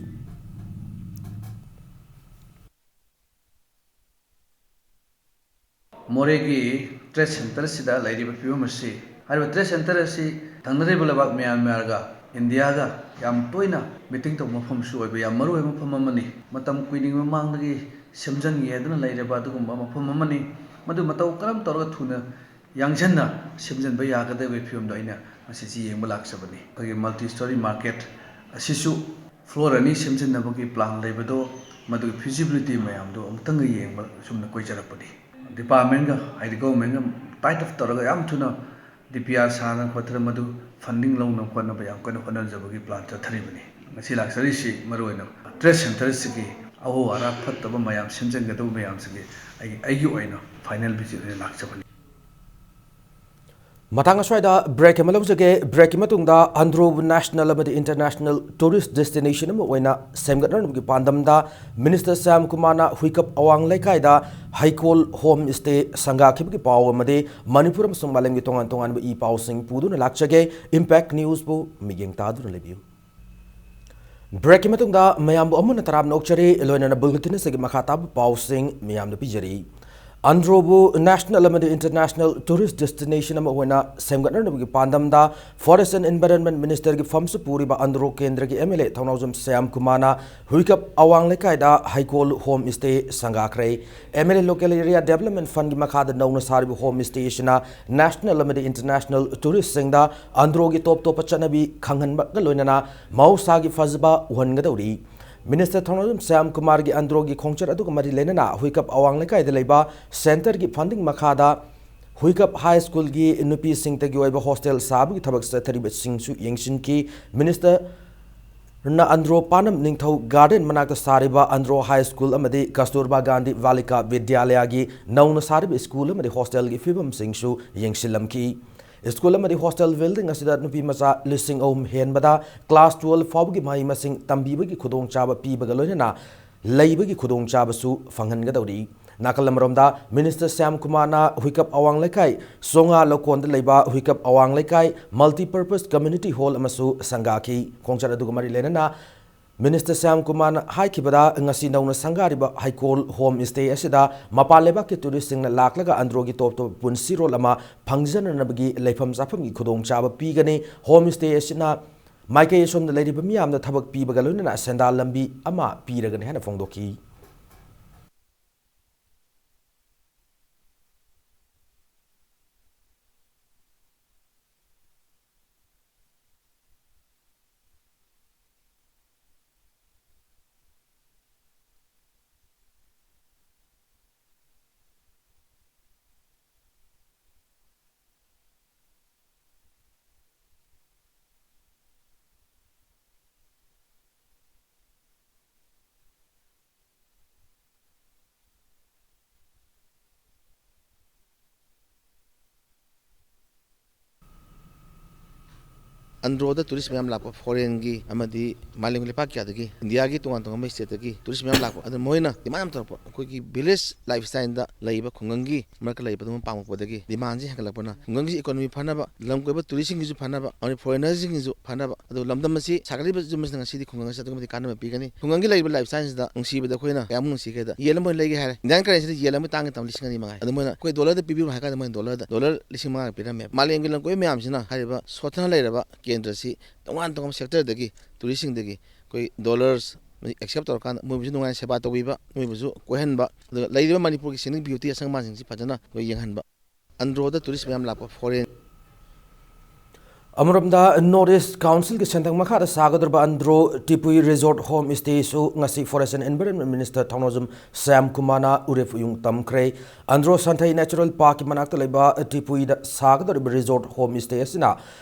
ꯃꯣꯔꯦꯒꯤ Trade Centre ꯑꯁꯤꯗ ꯂꯩꯔꯤꯕ ꯐꯤꯕꯝ ꯑꯁꯤ, ꯍꯥꯏꯔꯤꯕ Trade Centre ꯑꯁꯤ ꯊꯪꯅꯔꯤꯕ ꯂꯩꯕꯥꯛ ꯃ꯭ꯌꯥꯟꯃꯥꯔꯒ ꯏꯟꯗꯤꯌꯥꯒ ꯌꯥꯝ ꯇꯣꯏꯅ meeting ꯇꯧꯕ ꯃꯐꯝꯁꯨ ꯑꯣꯏꯕ ꯌꯥꯝ ꯃꯔꯨ ꯑꯣꯏꯕ ꯃꯐꯝ ꯑꯃꯅꯤ꯫ ꯃꯇꯝ ꯀꯨꯏꯅꯤꯡꯕ ꯃꯃꯥꯡꯗꯒꯤ ꯁꯦꯝꯖꯤꯟꯒꯦ ꯍꯥꯏꯗꯨꯅ ꯂꯩꯔꯕ ꯑꯗꯨꯒꯨꯝꯕ ꯃꯐꯝ ꯑꯃꯅꯤ꯫ ꯃꯗꯨ ꯃꯇꯧ ꯀꯔꯝ ꯇꯧꯔꯒ ꯊꯨꯅ ꯌꯥꯡꯁꯤꯟꯅ ꯁꯦꯝꯖꯤꯟꯕ ꯌꯥꯒꯗꯕꯒꯤ ꯐꯤꯕꯝꯗꯣ ꯑꯩꯅ ꯉꯁꯤꯁꯤ ꯌꯦꯡꯕ ꯂꯥꯛꯆꯕꯅꯤ꯫ ꯑꯩꯈꯣꯏꯒꯤ multi story market ꯑꯁꯤꯁꯨ floor ꯑꯅꯤ ꯁꯦꯝꯖꯤꯟꯅꯕꯒꯤ plan ꯂꯩꯕꯗꯣ, ꯃꯗꯨꯒꯤ feasibility ꯃꯌꯥꯝꯗꯣ ꯑꯃꯨꯛꯇꯪꯒ ꯌꯦꯡꯕ ꯁꯨꯝꯅ ꯀꯣꯏꯖꯔꯛꯄꯅꯤ꯫ Departmentꯒ, ꯍꯥꯏꯗꯤ governmentꯒ tie up ꯇꯧꯔꯒ ꯌꯥꯝ ꯊꯨꯅ DPR ꯁꯥꯗꯅ ꯈꯣꯠꯇꯅ ꯃꯗꯨ funding ꯂꯧꯅꯕ ꯈꯣꯠꯅꯕ ꯌꯥꯝ ꯀꯟꯅ ꯍꯣꯠꯅꯖꯕꯒꯤ plan ꯆꯠꯊꯔꯤꯕꯅꯤ꯫ ꯉꯁꯤ ꯂꯥꯛꯆꯔꯤꯁꯤ ꯃꯔꯨꯑꯣꯏꯅ Trade Centre ꯑꯁꯤꯒꯤ ꯑꯋꯥ ꯑꯔꯥꯛ ꯐꯠꯇꯕ ꯃꯌꯥꯝ ꯁꯦꯝꯖꯤꯟꯒꯗꯕ ꯃꯌꯥꯝꯁꯤꯒꯤ ꯑꯩ, ꯑꯩꯒꯤ ꯑꯣꯏꯅ final visit ꯑꯣꯏꯅ ꯂꯥꯛꯆꯕꯅꯤ꯫ ꯃꯇꯥꯡ ꯑꯁ꯭ꯋꯥꯏꯗ break ꯑꯃ ꯂꯧꯖꯒꯦ꯫ Breakꯀꯤ ꯃꯇꯨꯡꯗ ꯑꯟꯗ꯭ꯔꯣꯕꯨ national ꯑꯃꯗꯤ international tourist destination ꯑꯃ ꯑꯣꯏꯅ ꯁꯦꯝꯒꯠꯅꯅꯕꯒꯤ ꯄꯥꯟꯗꯝꯗ Minister ꯁ꯭ꯌꯥꯝ ꯀꯨꯃꯥꯔꯅ ꯍꯨꯏꯀꯞ ꯑꯋꯥꯡ ꯂꯩꯀꯥꯏꯗ ꯍꯩꯀꯣꯜ home stay ꯁꯪꯒꯥꯈꯤꯕꯒꯤ ꯄꯥꯎ ꯑꯃꯗꯤ ꯃꯅꯤꯄꯨꯔ ꯑꯃꯁꯨꯡ ꯃꯥꯂꯦꯝꯒꯤ ꯇꯣꯉꯥꯟ ꯇꯣꯉꯥꯟꯕ ꯏ ꯄꯥꯎꯁꯤꯡ ꯄꯨꯗꯨꯅ ꯂꯥꯛꯆꯒꯦ꯫ Impact Newsꯄꯨ ꯃꯤꯠꯌꯦꯡ ꯇꯥꯗꯨꯅ ꯂꯩꯕꯤꯌꯨ꯫ Breakꯀꯤ ꯃꯇꯨꯡꯗ ꯃꯌꯥꯝꯕꯨ ꯑꯃꯨꯟꯅ ꯇꯔꯥꯝꯅ ꯑꯣꯛꯆꯔꯤ, ꯂꯣꯏꯅꯅ bulletin ꯑꯁꯤꯒꯤ ꯃꯈꯥ ꯇꯥꯕ ꯄꯥꯎꯁꯤꯡ ꯃꯤꯌꯥꯝꯗ ꯄꯤꯖꯔꯤ꯫ ꯑꯟꯗ꯭ꯔꯣꯕꯨ national ꯑꯃꯗꯤ international tourist destination ꯑꯃ ꯑꯣꯏꯅ ꯁꯦꯝꯒꯠꯅꯅꯕꯒꯤ ꯄꯥꯟꯗꯝꯗ Forest and Environment Ministerꯒꯤ ꯐꯝꯁꯨ ꯄꯨꯔꯤꯕ ꯑꯟꯗ꯭ꯔꯣ ꯀꯦꯟꯗ꯭ꯔꯒꯤ MLA ꯊꯧꯅꯥꯎꯖꯝ ꯁ꯭ꯌꯥꯝ ꯀꯨꯃꯥꯔꯅ ꯍꯨꯏꯀꯞ ꯑꯋꯥꯡ ꯂꯩꯀꯥꯏꯗ ꯍꯩꯀꯣꯜ home stay ꯁꯪꯒꯥꯈ꯭ꯔꯦ꯫ MLA Local Area Development Fundꯒꯤ ꯃꯈꯥꯗ ꯅꯧꯅ ꯁꯥꯔꯤꯕ home stay ꯑꯁꯤꯅ national ꯑꯃꯗꯤ international touristꯁꯤꯡꯗ ꯑꯟꯗ꯭ꯔꯣꯒꯤ ꯇꯣꯞ ꯇꯣꯞꯄ ꯆꯠꯅꯕꯤ ꯈꯪꯍꯟꯕꯒ ꯂꯣꯏꯅꯅ ꯃꯍꯧꯁꯥꯒꯤ ꯐꯖꯕ ꯎꯍꯟꯒꯗꯧꯔꯤ꯫ Minister ꯊꯧꯅꯥꯎꯖꯝ ꯁ꯭ꯌꯥꯝ ꯀꯨꯃꯥꯔꯒꯤ ꯑꯟꯗ꯭ꯔꯣꯒꯤ ꯈꯣꯡꯆꯠ ꯑꯗꯨꯒ ꯃꯔꯤ ꯂꯩꯅꯅ ꯍꯨꯏꯀꯞ ꯑꯋꯥꯡ ꯂꯩꯀꯥꯏꯗ ꯂꯩꯕ centreꯒꯤ funding ꯃꯈꯥꯗ ꯍꯨꯏꯀꯞ High Schoolꯒꯤ ꯅꯨꯄꯤꯁꯤꯡꯇꯒꯤ ꯑꯣꯏꯕ hostel ꯁꯥꯕꯒꯤ ꯊꯕꯛ ꯆꯠꯊꯔꯤꯕꯁꯤꯡꯁꯨ ꯌꯦꯡꯁꯤꯟꯈꯤ꯫ Ministerꯅ ꯑꯟꯗ꯭ꯔꯣ ꯄꯥꯅꯝ ꯅꯤꯡꯊꯧ garden ꯃꯅꯥꯛꯇ ꯁꯥꯔꯤꯕ ꯑꯟꯗ꯭ꯔꯣ High School ꯑꯃꯗꯤ ꯀꯁꯇꯨꯔꯕꯥ ꯒꯥꯟꯙꯤ ꯕꯥꯂꯤꯀꯥ ꯕꯤꯗ꯭ꯌꯥꯂꯌꯒꯤ ꯅꯧꯅ ꯁꯥꯔꯤꯕ school ꯑꯃꯗꯤ hostelꯒꯤ ꯐꯤꯕꯝꯁꯤꯡꯁꯨ ꯌꯦꯡꯁꯤꯜꯂꯝꯈꯤ꯫ School ꯑꯃꯗꯤ hostel building ꯑꯁꯤꯗ ꯅꯨꯄꯤ ꯃꯆꯥ ꯂꯤꯁꯤꯡ ꯑꯍꯨꯝ ꯍꯦꯟꯕꯗ class twelve ꯐꯥꯎꯕꯒꯤ ꯃꯍꯩ ꯃꯁꯤꯡ ꯇꯝꯕꯤꯕꯒꯤ ꯈꯨꯗꯣꯡꯆꯥꯕ ꯄꯤꯕꯒ ꯂꯣꯏꯅꯅ ꯂꯩꯕꯒꯤ ꯈꯨꯗꯣꯡꯆꯥꯕꯁꯨ ꯐꯪꯍꯟꯒꯗꯧꯔꯤ꯫ ꯅꯥꯀꯜ ꯑꯃꯔꯣꯝꯗ, Minister ꯁ꯭ꯌꯥꯝ ꯀꯨꯃꯥꯔꯅ ꯍꯨꯏꯀꯞ ꯑꯋꯥꯡ ꯂꯩꯀꯥꯏ ꯆꯣꯉꯥ ꯂꯧꯀꯣꯟꯗ ꯂꯩꯕ ꯍꯨꯏꯀꯞ ꯑꯋꯥꯡ ꯂꯩꯀꯥꯏ Multipurpose Community Hall ꯑꯃꯁꯨ ꯁꯪꯒꯥꯈꯤ꯫ ꯈꯣꯡꯆꯠ ꯑꯗꯨꯒ ꯃꯔꯤ ꯂꯩꯅꯅ Minister ꯁ꯭ꯌꯥꯝ ꯀꯨꯃꯥꯔꯅ ꯍꯥꯏꯈꯤꯕꯗ, ꯉꯁꯤ ꯅꯧꯅ ꯁꯪꯒꯥꯔꯤꯕ ꯍꯩꯀꯣꯜ home stay ꯑꯁꯤꯗ ꯃꯄꯥꯟ ꯂꯩꯕꯥꯛꯀꯤ touristꯁꯤꯡꯅ ꯂꯥꯛꯂꯒ ꯑꯟꯗ꯭ꯔꯣꯒꯤ ꯇꯣꯞ ꯇꯣꯞꯄ ꯄꯨꯟꯁꯤꯔꯣꯜ ꯑꯃ ꯐꯪꯖꯅꯅꯕꯒꯤ ꯂꯩꯐꯝ ꯆꯥꯐꯝꯒꯤ ꯈꯨꯗꯣꯡꯆꯥꯕ ꯄꯤꯒꯅꯤ꯫ Home stay ꯑꯁꯤꯅ ꯃꯥꯏꯀꯩ ꯑꯁꯣꯝꯗ ꯂꯩꯔꯤꯕ ꯃꯤꯌꯥꯝꯗ ꯊꯕꯛ ꯄꯤꯕꯒ ꯂꯣꯏꯅꯅ ꯁꯦꯟꯗꯥꯟ ꯂꯝꯕꯤ ꯑꯃ ꯄꯤꯔꯒꯅꯤ ꯍꯥꯏꯅ ꯐꯣꯡꯗꯣꯛꯈꯤ꯫ ꯑꯟꯗ꯭ꯔꯣꯗ tourist ꯃꯌꯥꯝ ꯂꯥꯛꯄ, foreignꯒꯤ ꯑꯃꯗꯤ ꯃꯥꯂꯦꯝꯒꯤ ꯂꯩꯄꯥꯛ ꯀꯌꯥꯗꯒꯤ, ꯏꯟꯗꯤꯌꯥꯒꯤ ꯇꯣꯉꯥꯟ ꯇꯣꯉꯥꯟꯕ stateꯇꯒꯤ tourist ꯃꯌꯥꯝ ꯂꯥꯛꯄ꯫ ꯑꯗꯨ ꯃꯣꯏꯅ demand ꯌꯥꯝ ꯇꯧꯔꯛꯄ, ꯑꯩꯈꯣꯏꯒꯤ village lifestyleꯗ ꯂꯩꯕ ꯈꯨꯡꯒꯪꯒꯤ ꯃꯔꯛꯇ ꯂꯩꯕꯗꯨ ꯑꯃ ꯄꯥꯝꯃꯛꯄꯗꯒꯤ demandꯁꯤ ꯍꯦꯟꯒꯠꯂꯛꯄꯅ ꯈꯨꯡꯒꯪꯒꯤ economy ꯐꯅꯕ, ꯂꯝ ꯀꯣꯏꯕ touristꯁꯤꯡꯒꯤꯁꯨ ꯐꯅꯕ, ꯑꯃꯗꯤ foreignꯔꯁꯤꯡꯒꯤꯁꯨ ꯐꯅꯕ꯫ ꯑꯗꯨ ꯂꯝꯗꯝ ꯑꯁꯤ ꯁꯥꯒꯠꯂꯤꯕ ꯌꯨꯝ ꯑꯁꯤꯅ ꯉꯁꯤꯗꯤ ꯈꯨꯡꯒꯪ ꯑꯁꯤꯗ ꯑꯗꯨꯛꯀꯤ ꯃꯇꯤꯛ ꯀꯥꯟꯅꯕ ꯄꯤꯒꯅꯤ꯫ ꯈꯨꯡꯒꯪꯒꯤ ꯂꯩꯔꯤꯕ lifestyleꯁꯤꯗ ꯅꯨꯡꯁꯤꯕꯗ ꯑꯩꯈꯣꯏꯅ ꯀꯌꯥꯃꯨꯛ ꯅꯨꯡꯁꯤꯒꯦꯗ, ꯌꯦꯟ ꯑꯃ ꯑꯣꯏꯅ ꯂꯩꯒꯦ ꯍꯥꯏꯔꯦ, Indian currencyꯗ ꯌꯦꯟ ꯑꯃ ꯇꯥꯡꯒꯦ ꯇꯥꯡ ꯂꯤꯁꯤꯡ ꯑꯅꯤ ꯃꯉꯥꯏ꯫ ꯑꯗꯨ ꯃꯣꯏꯅ ꯑꯩꯈꯣꯏ dollarꯗ ꯄꯤꯕꯤꯔꯣ ꯍꯥꯏ ꯀꯥꯟꯗ ꯃꯣꯏꯅ dollarꯗ, dollar ꯂꯤꯁꯤꯡ ꯃꯉꯥ ꯄꯤꯔꯝꯃꯦ꯫ ꯃꯥꯂꯦꯝꯒꯤ ꯂꯝ ꯀꯣꯏꯕ ꯃꯌꯥꯝꯁꯤꯅ ꯍꯥꯏꯔꯤꯕ ꯁꯣꯠꯊꯅ ꯂꯩꯔꯕ ꯀꯦꯟꯗ꯭ꯔꯁꯤ ꯇꯣꯉꯥꯟ ꯇꯣꯉꯥꯟꯕ sectorꯗꯒꯤ, touristꯁꯤꯡꯗꯒꯤ ꯑꯩꯈꯣꯏ dollars accept ꯇꯧꯔꯀꯥꯟꯗ ꯃꯣꯏꯕꯨꯁꯨ ꯅꯨꯡꯉꯥꯏꯅ ꯁꯦꯕꯥ ꯇꯧꯕꯤꯕ, ꯃꯣꯏꯕꯨꯁꯨ ꯀꯣꯏꯍꯟꯕ, ꯑꯗꯨꯒ ꯂꯩꯔꯤꯕ ꯃꯅꯤꯄꯨꯔꯒꯤ scenic beauty ꯑꯁꯪꯕꯥꯟꯁꯤꯡꯁꯤ ꯐꯖꯅ ꯑꯩꯈꯣꯏ ꯌꯦꯡꯍꯟꯕ꯫ ꯑꯟꯗ꯭ꯔꯣꯗ tourist ꯃꯌꯥꯝ ꯂꯥꯛꯄ, foreign ꯑꯃꯔꯣꯝꯗ, North East Councilꯒꯤ ꯁꯦꯟꯊꯪ ꯃꯈꯥꯗ ꯁꯥꯒꯗꯧꯔꯤꯕ ꯑꯟꯗ꯭ꯔꯣ ꯇꯤꯄꯨꯏ Resort Home Stayꯁꯨ ꯉꯁꯤ Forest and Environment Minister ꯊꯧꯅꯥꯖꯝ Shyam ꯀꯨꯃꯥꯔꯅ ꯎꯔꯤꯐ ꯎꯌꯨꯡ ꯇꯝꯈ꯭ꯔꯦ꯫ ꯑꯟꯗ꯭ꯔꯣ ꯁꯟꯊꯩ Natural Parkꯀꯤ ꯃꯅꯥꯛꯇ ꯂꯩꯕ ꯇꯤꯄꯨꯏꯗ ꯁꯥꯒꯗꯧꯔꯤꯕ Resort Home Stay ꯑꯁꯤꯅ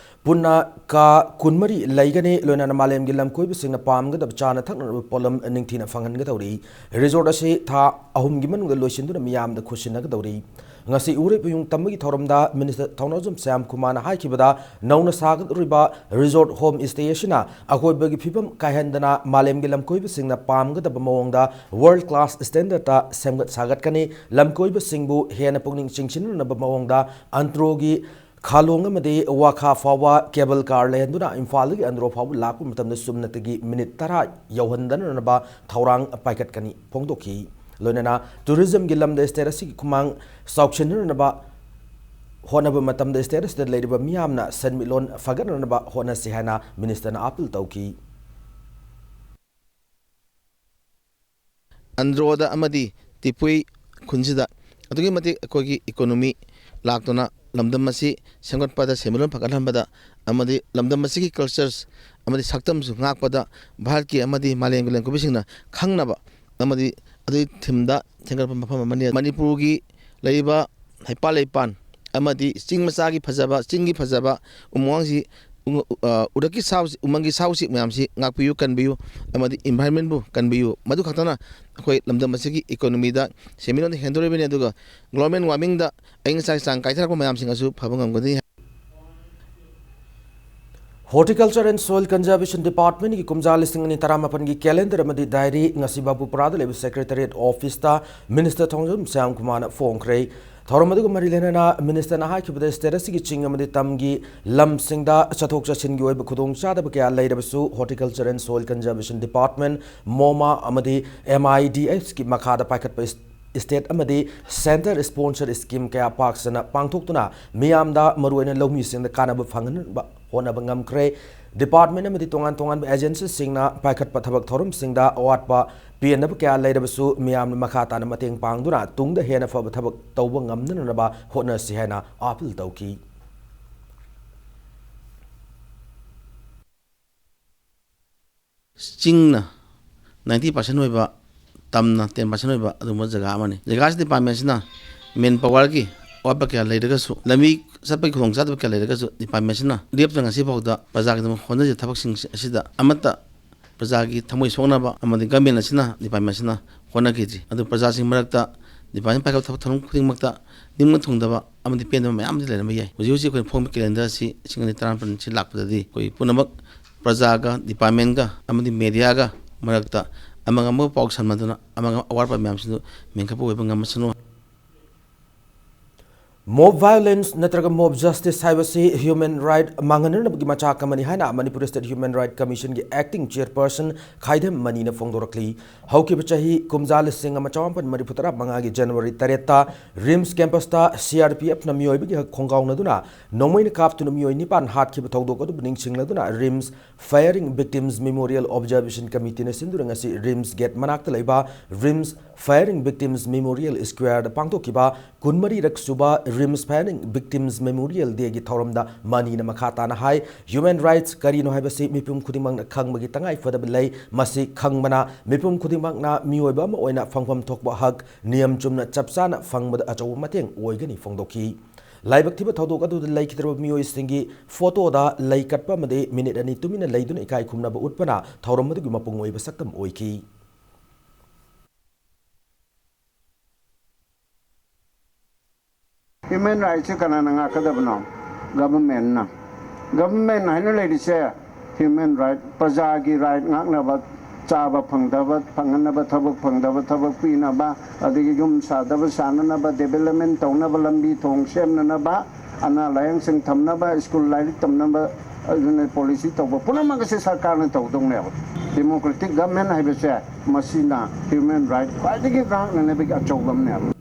ꯄꯨꯟꯅ ꯀꯥ ꯀꯨꯟꯃꯔꯤ ꯂꯩꯒꯅꯤ, ꯂꯣꯏꯅꯅ ꯃꯥꯂꯦꯝꯒꯤ ꯂꯝꯀꯣꯏꯕꯁꯤꯡꯅ ꯄꯥꯝꯒꯗꯕ ꯆꯥꯅ ꯊꯛꯅꯅꯕ ꯄꯣꯠꯂꯝ ꯅꯤꯡꯊꯤꯅ ꯐꯪꯍꯟꯒꯗꯧꯔꯤ꯫ Resort ꯑꯁꯤ ꯊꯥ ꯑꯍꯨꯝꯒꯤ ꯃꯅꯨꯡꯗ ꯂꯣꯏꯁꯤꯟꯗꯨꯅ ꯃꯤꯌꯥꯝꯗ ꯈꯨꯠꯁꯤꯟꯅꯒꯗꯧꯔꯤ꯫ ꯉꯁꯤ ꯎꯔꯤꯐ ꯎꯌꯨꯡ ꯇꯝꯕꯒꯤ ꯊꯧꯔꯝꯗ Minister ꯊꯧꯅꯥꯖꯝ ꯁ꯭ꯌꯥꯝ ꯀꯨꯃꯥꯔꯅ ꯍꯥꯏꯈꯤꯕꯗ, ꯅꯧꯅ ꯁꯥꯒꯗꯧꯔꯤꯕ Resort Home Stay ꯑꯁꯤꯅ ꯑꯀꯣꯏꯕꯒꯤ ꯐꯤꯕꯝ ꯀꯥꯏꯍꯟꯗꯅ ꯃꯥꯂꯦꯝꯒꯤ ꯂꯝꯀꯣꯏꯕꯁꯤꯡꯅ ꯄꯥꯝꯒꯗꯕ ꯃꯑꯣꯡꯗ world class standardꯇ ꯁꯦꯝꯒꯠ ꯁꯥꯒꯠꯀꯅꯤ꯫ ꯂꯝꯀꯣꯏꯕꯁꯤꯡꯕꯨ ꯍꯦꯟꯅ ꯄꯨꯛꯅꯤꯡ ꯆꯤꯡꯁꯤꯟꯅꯅꯕ ꯃꯑꯣꯡꯗ ꯑꯟꯗ꯭ꯔꯣꯒꯤ ꯈꯥꯂꯣꯡ ꯑꯃꯗꯤ ꯋꯥꯈꯥ ꯐꯥꯎꯕ cable car ꯂꯩꯍꯟꯗꯨꯅ ꯏꯝꯐꯥꯜꯗꯒꯤ ꯑꯟꯗ꯭ꯔꯣ ꯐꯥꯎꯕ ꯂꯥꯛꯄ ꯃꯇꯝꯗ ꯆꯨꯝꯅꯇꯒꯤ minute ꯇꯔꯥ ꯌꯧꯍꯟꯗꯅꯅꯕ ꯊꯧꯔꯥꯡ ꯄꯥꯏꯈꯠꯀꯅꯤ ꯐꯣꯡꯗꯣꯛꯈꯤ꯫ ꯂꯣꯏꯅꯅ tourismꯒꯤ ꯂꯝꯗ state ꯑꯁꯤꯒꯤ ꯈꯨꯃꯥꯡ ꯆꯥꯎꯁꯤꯟꯅꯅꯕ ꯍꯣꯠꯅꯕ ꯃꯇꯝꯗ state ꯑꯁꯤꯗ ꯂꯩꯔꯤꯕ ꯃꯤꯌꯥꯝꯅ ꯁꯦꯟꯃꯤꯠꯂꯣꯟ ꯐꯒꯠꯅꯅꯕ ꯍꯣꯠꯅꯁꯤ ꯍꯥꯏꯅ ministerꯅ appeal ꯇꯧꯈꯤ꯫ ꯑꯟꯗ꯭ꯔꯣꯗ ꯑꯃꯗꯤ ꯇꯤꯄꯨꯏ ꯈꯨꯟꯁꯤꯗ ꯑꯗꯨꯛꯀꯤ ꯃꯇꯤꯛ ꯑꯩꯈꯣꯏꯒꯤ economy ꯂꯥꯛꯇꯨꯅ ꯂꯝꯗꯝ ꯑꯁꯤ ꯁꯦꯝꯒꯠꯄꯗ, ꯁꯦꯟꯃꯤꯠꯂꯣꯟ ꯐꯒꯠꯍꯟꯕꯗ ꯑꯃꯗꯤ ꯂꯝꯗꯝ ꯑꯁꯤꯒꯤ cultures ꯑꯃꯗꯤ ꯁꯛꯇꯝꯁꯨ ꯉꯥꯛꯄꯗ ꯚꯥꯔꯠꯀꯤ ꯑꯃꯗꯤ ꯃꯥꯂꯦꯝꯒꯤ ꯂꯝꯀꯣꯏꯕꯁꯤꯡꯅ ꯈꯪꯅꯕ ꯑꯃꯗꯤ ꯑꯗꯨꯒꯤ themeꯗ ꯁꯦꯝꯒꯠꯄ ꯃꯐꯝ ꯑꯃꯅꯤ꯫ ꯃꯅꯤꯄꯨꯔꯒꯤ ꯂꯩꯔꯤꯕ ꯍꯩꯄꯥꯜ ꯂꯩꯄꯥꯟ ꯑꯃꯗꯤ ꯆꯤꯡ ꯃꯆꯥꯒꯤ ꯐꯖꯕ, ꯆꯤꯡꯒꯤ ꯐꯖꯕ, ꯎꯃꯪ ꯋꯥꯃꯪꯁꯤ, ꯎ-, ꯑ, ꯎꯔꯛꯀꯤ ꯁꯥ ꯎꯆꯦꯛ, ꯎꯃꯪꯒꯤ ꯁꯥ ꯎꯆꯦꯛ ꯃꯌꯥꯝꯁꯤ ꯉꯥꯛꯄꯤꯌꯨ, ꯀꯟꯕꯤꯌꯨ, ꯑꯃꯗꯤ environmentꯕꯨ ꯀꯟꯕꯤꯌꯨ꯫ ꯃꯗꯨ ꯈꯛꯇꯅ ꯑꯩꯈꯣꯏ ꯂꯝꯗꯝ ꯑꯁꯤꯒꯤ economyꯗ ꯁꯦꯟꯃꯤꯠꯂꯣꯟꯗ ꯍꯦꯟꯗꯣꯔꯤꯕꯅꯤ, ꯑꯗꯨꯒ global warmingꯗ ꯑꯏꯪ ꯑꯁꯥꯒꯤ ꯆꯥꯡ ꯀꯥꯏꯊꯔꯛꯄ ꯃꯌꯥꯝꯁꯤꯡ ꯑꯁꯨ ꯐꯕ ꯉꯝꯒꯅꯤ꯫ Horticulture and Soil Conservation Department ꯀꯤ ꯀꯨꯝꯖꯥ ꯂꯤꯁꯤꯡ ꯑꯅꯤ ꯇꯔꯥꯃꯥꯄꯟꯒꯤ calendar ꯑꯃꯗꯤ diary ꯉꯁꯤ ꯕꯥꯕꯨꯄꯨꯔꯥꯗ ꯂꯩꯕ Secretariat Office ꯇ Minister ꯊꯣꯡꯖꯝ ꯁ꯭ꯌꯥꯝ ꯀꯨꯃꯥꯔꯅ ꯐꯣꯡꯈ꯭ꯔꯦ꯫ ꯊꯧꯔꯝ ꯑꯗꯨꯒ ꯃꯔꯤ ꯂꯩꯅꯅ Minister ꯅ ꯍꯥꯏꯈꯤꯕꯗ, state ꯑꯁꯤꯒꯤ ꯆꯤꯡ ꯑꯃꯗꯤ ꯇꯝꯒꯤ ꯂꯝꯁꯤꯡꯗ ꯆꯠꯊꯣꯛ ꯆꯠꯁꯤꯟꯒꯤ ꯑꯣꯏꯕ ꯈꯨꯗꯣꯡꯆꯥꯗꯕ ꯀꯌꯥ ꯂꯩꯔꯕꯁꯨ, Horticulture and Soil Conservation Department, MoMA ꯑꯃꯗꯤ M I D F ꯀꯤ ꯃꯈꯥꯗ ꯄꯥꯏꯈꯠꯄ state ꯑꯃꯗꯤ centre sponsor scheme ꯀꯌꯥ ꯄꯥꯛ ꯁꯟꯅ ꯄꯥꯡꯊꯣꯛꯇꯨꯅ ꯃꯤꯌꯥꯝꯗ, ꯃꯔꯨꯑꯣꯏꯅ ꯂꯧꯃꯤꯁꯤꯡꯗ ꯀꯥꯟꯅꯕ ꯐꯪꯍꯟꯅꯕ ꯍꯣꯠꯅꯕ ꯉꯝꯈ꯭ꯔꯦ꯫ Department ꯑꯃꯗꯤ ꯇꯣꯉꯥꯟ ꯇꯣꯉꯥꯟꯕ agency ꯁꯤꯡꯅ ꯄꯥꯏꯈꯠꯄ ꯊꯕꯛ ꯊꯧꯔꯝꯁꯤꯡꯗ ꯑꯋꯥꯠꯄ ꯄꯦꯟꯗꯕ ꯀꯌꯥ ꯂꯩꯔꯕꯁꯨ, ꯃꯤꯌꯥꯝꯅ ꯃꯈꯥ ꯇꯥꯅ ꯃꯇꯦꯡ ꯄꯥꯡꯗꯨꯅ ꯇꯨꯡꯗ ꯍꯦꯟꯅ ꯐꯕ ꯊꯕꯛ ꯇꯧꯕ ꯉꯝꯅꯅꯕ ꯍꯣꯠꯅꯁꯤ ꯍꯥꯏꯅ appeal ꯇꯧꯈꯤ꯫ ꯆꯤꯡꯅ ninety percent ꯑꯣꯏꯕ, ꯇꯝꯅ ten percent ꯑꯣꯏꯕ ꯑꯗꯨꯒꯨꯝꯕ ꯖꯒꯥ ꯑꯃꯅꯤ꯫ ꯖꯒꯥꯁꯤ department ꯁꯤꯅ man power ꯒꯤ ꯑꯋꯥꯠꯄ ꯀꯌꯥ ꯂꯩꯔꯒꯁꯨ, ꯂꯝꯕꯤ ꯆꯠꯄꯒꯤ ꯈꯨꯗꯣꯡꯆꯥꯗꯕ ꯀꯌꯥ ꯂꯩꯔꯒꯁꯨ, department ꯁꯤꯅ ꯂꯦꯞꯇꯅ ꯉꯁꯤ ꯐꯥꯎꯗ ꯄ꯭ꯔꯖꯥꯒꯤꯗꯃꯛ ꯍꯣꯠꯅꯖꯔꯤꯕ ꯊꯕꯛꯁꯤꯡ ꯑꯁꯤꯗ ꯑꯃꯠꯇ ꯄ꯭ꯔꯖꯥꯒꯤ ꯊꯃꯣꯏ ꯁꯣꯛꯅꯕ ꯑꯃꯗꯤ government ꯑꯁꯤꯅ, department ꯑꯁꯤꯅ ꯍꯣꯠꯅꯈꯤꯗ꯭ꯔꯤ꯫ ꯑꯗꯨ ꯄ꯭ꯔꯖꯥꯁꯤꯡ ꯃꯔꯛꯇ department ꯄꯥꯏꯈꯠꯄ ꯊꯕꯛ ꯊꯧꯔꯝ ꯈꯨꯗꯤꯡꯃꯛꯇ ꯅꯤꯡꯕ ꯊꯨꯡꯗꯕ ꯑꯃꯗꯤ ꯄꯦꯟꯗꯕ ꯃꯌꯥꯝ ꯑꯃꯗꯤ ꯂꯩꯔꯝꯕ ꯌꯥꯏ꯫ ꯍꯧꯖꯤꯛ ꯍꯧꯖꯤꯛ ꯑꯩꯈꯣꯏꯅ ꯐꯣꯡꯕ calendar ꯑꯁꯤ ꯂꯤꯁꯤꯡ ꯑꯅꯤ ꯇꯔꯥꯃꯥꯄꯟ ꯑꯁꯤ ꯂꯥꯛꯄꯗꯗꯤ ꯑꯩꯈꯣꯏ ꯄꯨꯝꯅꯃꯛ ꯄ꯭ꯔꯖꯥꯒ, department ꯒ ꯑꯃꯗꯤ media ꯒ ꯃꯔꯛꯇ ꯑꯃꯒ ꯑꯃꯒ ꯄꯥꯎ ꯁꯟꯅꯗꯨꯅ ꯑꯃꯒ ꯑꯋꯥꯠꯄ ꯃꯌꯥꯝꯁꯤꯡꯗꯨ ꯃꯦꯟꯈꯠꯄ ꯑꯣꯏꯕ ꯉꯝꯃꯁꯅꯨ꯫ Mob violence ꯅꯠꯇ꯭ꯔꯒ mob justice ꯍꯥꯏꯕꯁꯤ human right ꯃꯥꯡꯍꯟꯅꯅꯕꯒꯤ ꯃꯆꯥꯛ ꯑꯃꯅꯤ ꯍꯥꯏꯅ Manipur State Human Right Commission ꯒꯤ acting chairperson ꯈꯥꯏꯗꯦꯝ ꯃꯅꯤꯅ ꯐꯣꯡꯗꯣꯔꯛꯂꯤ꯫ ꯍꯧꯈꯤꯕ ꯆꯍꯤ ꯀꯨꯝꯖꯥ ꯂꯤꯁꯤꯡ ꯑꯃ ꯆꯃꯥꯄꯟ ꯃꯔꯤꯐꯨ ꯇꯔꯥ ꯃꯉꯥꯒꯤ January ꯇꯔꯦꯠꯇ RIMS campus ꯇ C R P F ꯅ ꯃꯤꯑꯣꯏꯕꯒꯤ ꯍꯛ ꯈꯣꯡꯒꯥꯎꯅꯗꯨꯅ ꯅꯣꯡꯃꯩꯅ ꯀꯥꯞꯇꯨꯅ ꯃꯤꯑꯣꯏ ꯅꯤꯄꯥꯟ ꯍꯥꯠꯈꯤꯕ ꯊꯧꯗꯣꯛ ꯑꯗꯨꯕꯨ ꯅꯤꯡꯁꯤꯡꯂꯗꯨꯅ RIMS Firing Victims Memorial Observation Committee ꯅ ꯁꯤꯟꯗꯨꯅ ꯉꯁꯤ RIMS gate ꯃꯅꯥꯛꯇ ꯂꯩꯕ RIMS Firing Victims Memorial Square ꯗ ꯄꯥꯡꯊꯣꯛꯈꯤꯕ ꯀꯨꯟꯃꯔꯤꯔꯛ ꯁꯨꯕ RIMS Firing Victims Memorial Day ꯒꯤ ꯊꯧꯔꯝꯗ ꯃꯅꯤꯅ ꯃꯈꯥ ꯇꯥꯅ ꯍꯥꯏ, human rights ꯀꯔꯤꯅꯣ ꯍꯥꯏꯕꯁꯤ ꯃꯤꯄꯨꯝ ꯈꯨꯗꯤꯡꯃꯛꯅ ꯈꯪꯕꯒꯤ ꯇꯉꯥꯏ ꯐꯗꯕ ꯂꯩ꯫ ꯃꯁꯤ ꯈꯪꯕꯅ ꯃꯤꯄꯨꯝ ꯈꯨꯗꯤꯡꯃꯛꯅ ꯃꯤꯑꯣꯏꯕ ꯑꯃ ꯑꯣꯏꯅ ꯐꯪꯐꯝ ꯊꯣꯛꯄ ꯍꯛ ꯅꯤꯌꯝ ꯆꯨꯝꯅ ꯆꯞ ꯆꯥꯅ ꯐꯪꯕꯗ ꯑꯆꯧꯕ ꯃꯇꯦꯡ ꯑꯣꯏꯒꯅꯤ ꯐꯣꯡꯗꯣꯛꯈꯤ꯫ ꯂꯥꯏꯕꯛ ꯊꯤꯕ ꯊꯧꯗꯣꯛ ꯑꯗꯨꯗ ꯂꯩꯈꯤꯗ꯭ꯔꯕ ꯃꯤꯑꯣꯏꯁꯤꯡꯒꯤ photo ꯗ ꯂꯩ ꯀꯠꯄ ꯑꯃꯗꯤ minute ꯑꯅꯤ ꯇꯨꯃꯤꯟꯅ ꯂꯩꯗꯨꯅ ꯏꯀꯥꯏ ꯈꯨꯝꯅꯕ ꯎꯠꯄꯅ ꯊꯧꯔꯝ ꯑꯗꯨꯒꯤ ꯃꯄꯨꯡ ꯑꯣꯏꯕ ꯁꯛꯇꯝ ꯑꯣꯏꯈꯤ꯫ Human rights ꯁꯤ ꯀꯅꯥꯅ ꯉꯥꯛꯀꯗꯕꯅꯣ? Government ꯅ꯫ ꯒꯚꯔꯟꯃꯦꯟ ꯍꯥꯏꯅ ꯂꯩꯔꯤꯁꯦ ꯍ꯭ꯌꯨꯃꯦꯟ ꯔꯥꯏꯠ, ꯄ꯭ꯔꯖꯥꯒꯤ ꯔꯥꯏꯠ ꯉꯥꯛꯅꯕ, ꯆꯥꯕ ꯐꯪꯗꯕ ꯐꯪꯍꯟꯅꯕ, ꯊꯕꯛ ꯐꯪꯗꯕ ꯊꯕꯛ ꯄꯤꯅꯕ, ꯑꯗꯒꯤ ꯌꯨꯝ ꯁꯥꯗꯕ ꯁꯥꯅꯅꯕ, ꯗꯤꯕꯦꯂꯞꯃꯦꯟ ꯇꯧꯅꯕ, ꯂꯝꯕꯤ ꯊꯣꯡ ꯁꯦꯝꯅꯅꯕ, ꯑꯅꯥ ꯂꯥꯌꯦꯡꯁꯪ ꯊꯝꯅꯕ, ꯁ꯭ꯀꯨꯜ ꯂꯥꯏꯔꯤꯛ ꯇꯝꯅꯕ, ꯑꯗꯨꯅ ꯄꯣꯂꯤꯁꯤ ꯇꯧꯕ ꯄꯨꯝꯅꯃꯛ ꯑꯁꯤ ꯁꯔꯀꯥꯔꯅ ꯇꯧꯗꯧꯅꯦꯕ꯫ ꯗꯦꯃꯣꯀ꯭ꯔꯦꯇꯤꯛ ꯒꯚꯔꯟꯃꯦꯟ ꯍꯥꯏꯕꯁꯦ ꯃꯁꯤꯅ ꯍ꯭ꯌꯨꯃꯦꯟ ꯔꯥꯏꯠ ꯈ꯭ꯋꯥꯏꯗꯒꯤ ꯉꯥꯛꯅꯅꯕꯒꯤ ꯑꯆꯧꯕ ꯑꯃꯅꯦꯕ꯫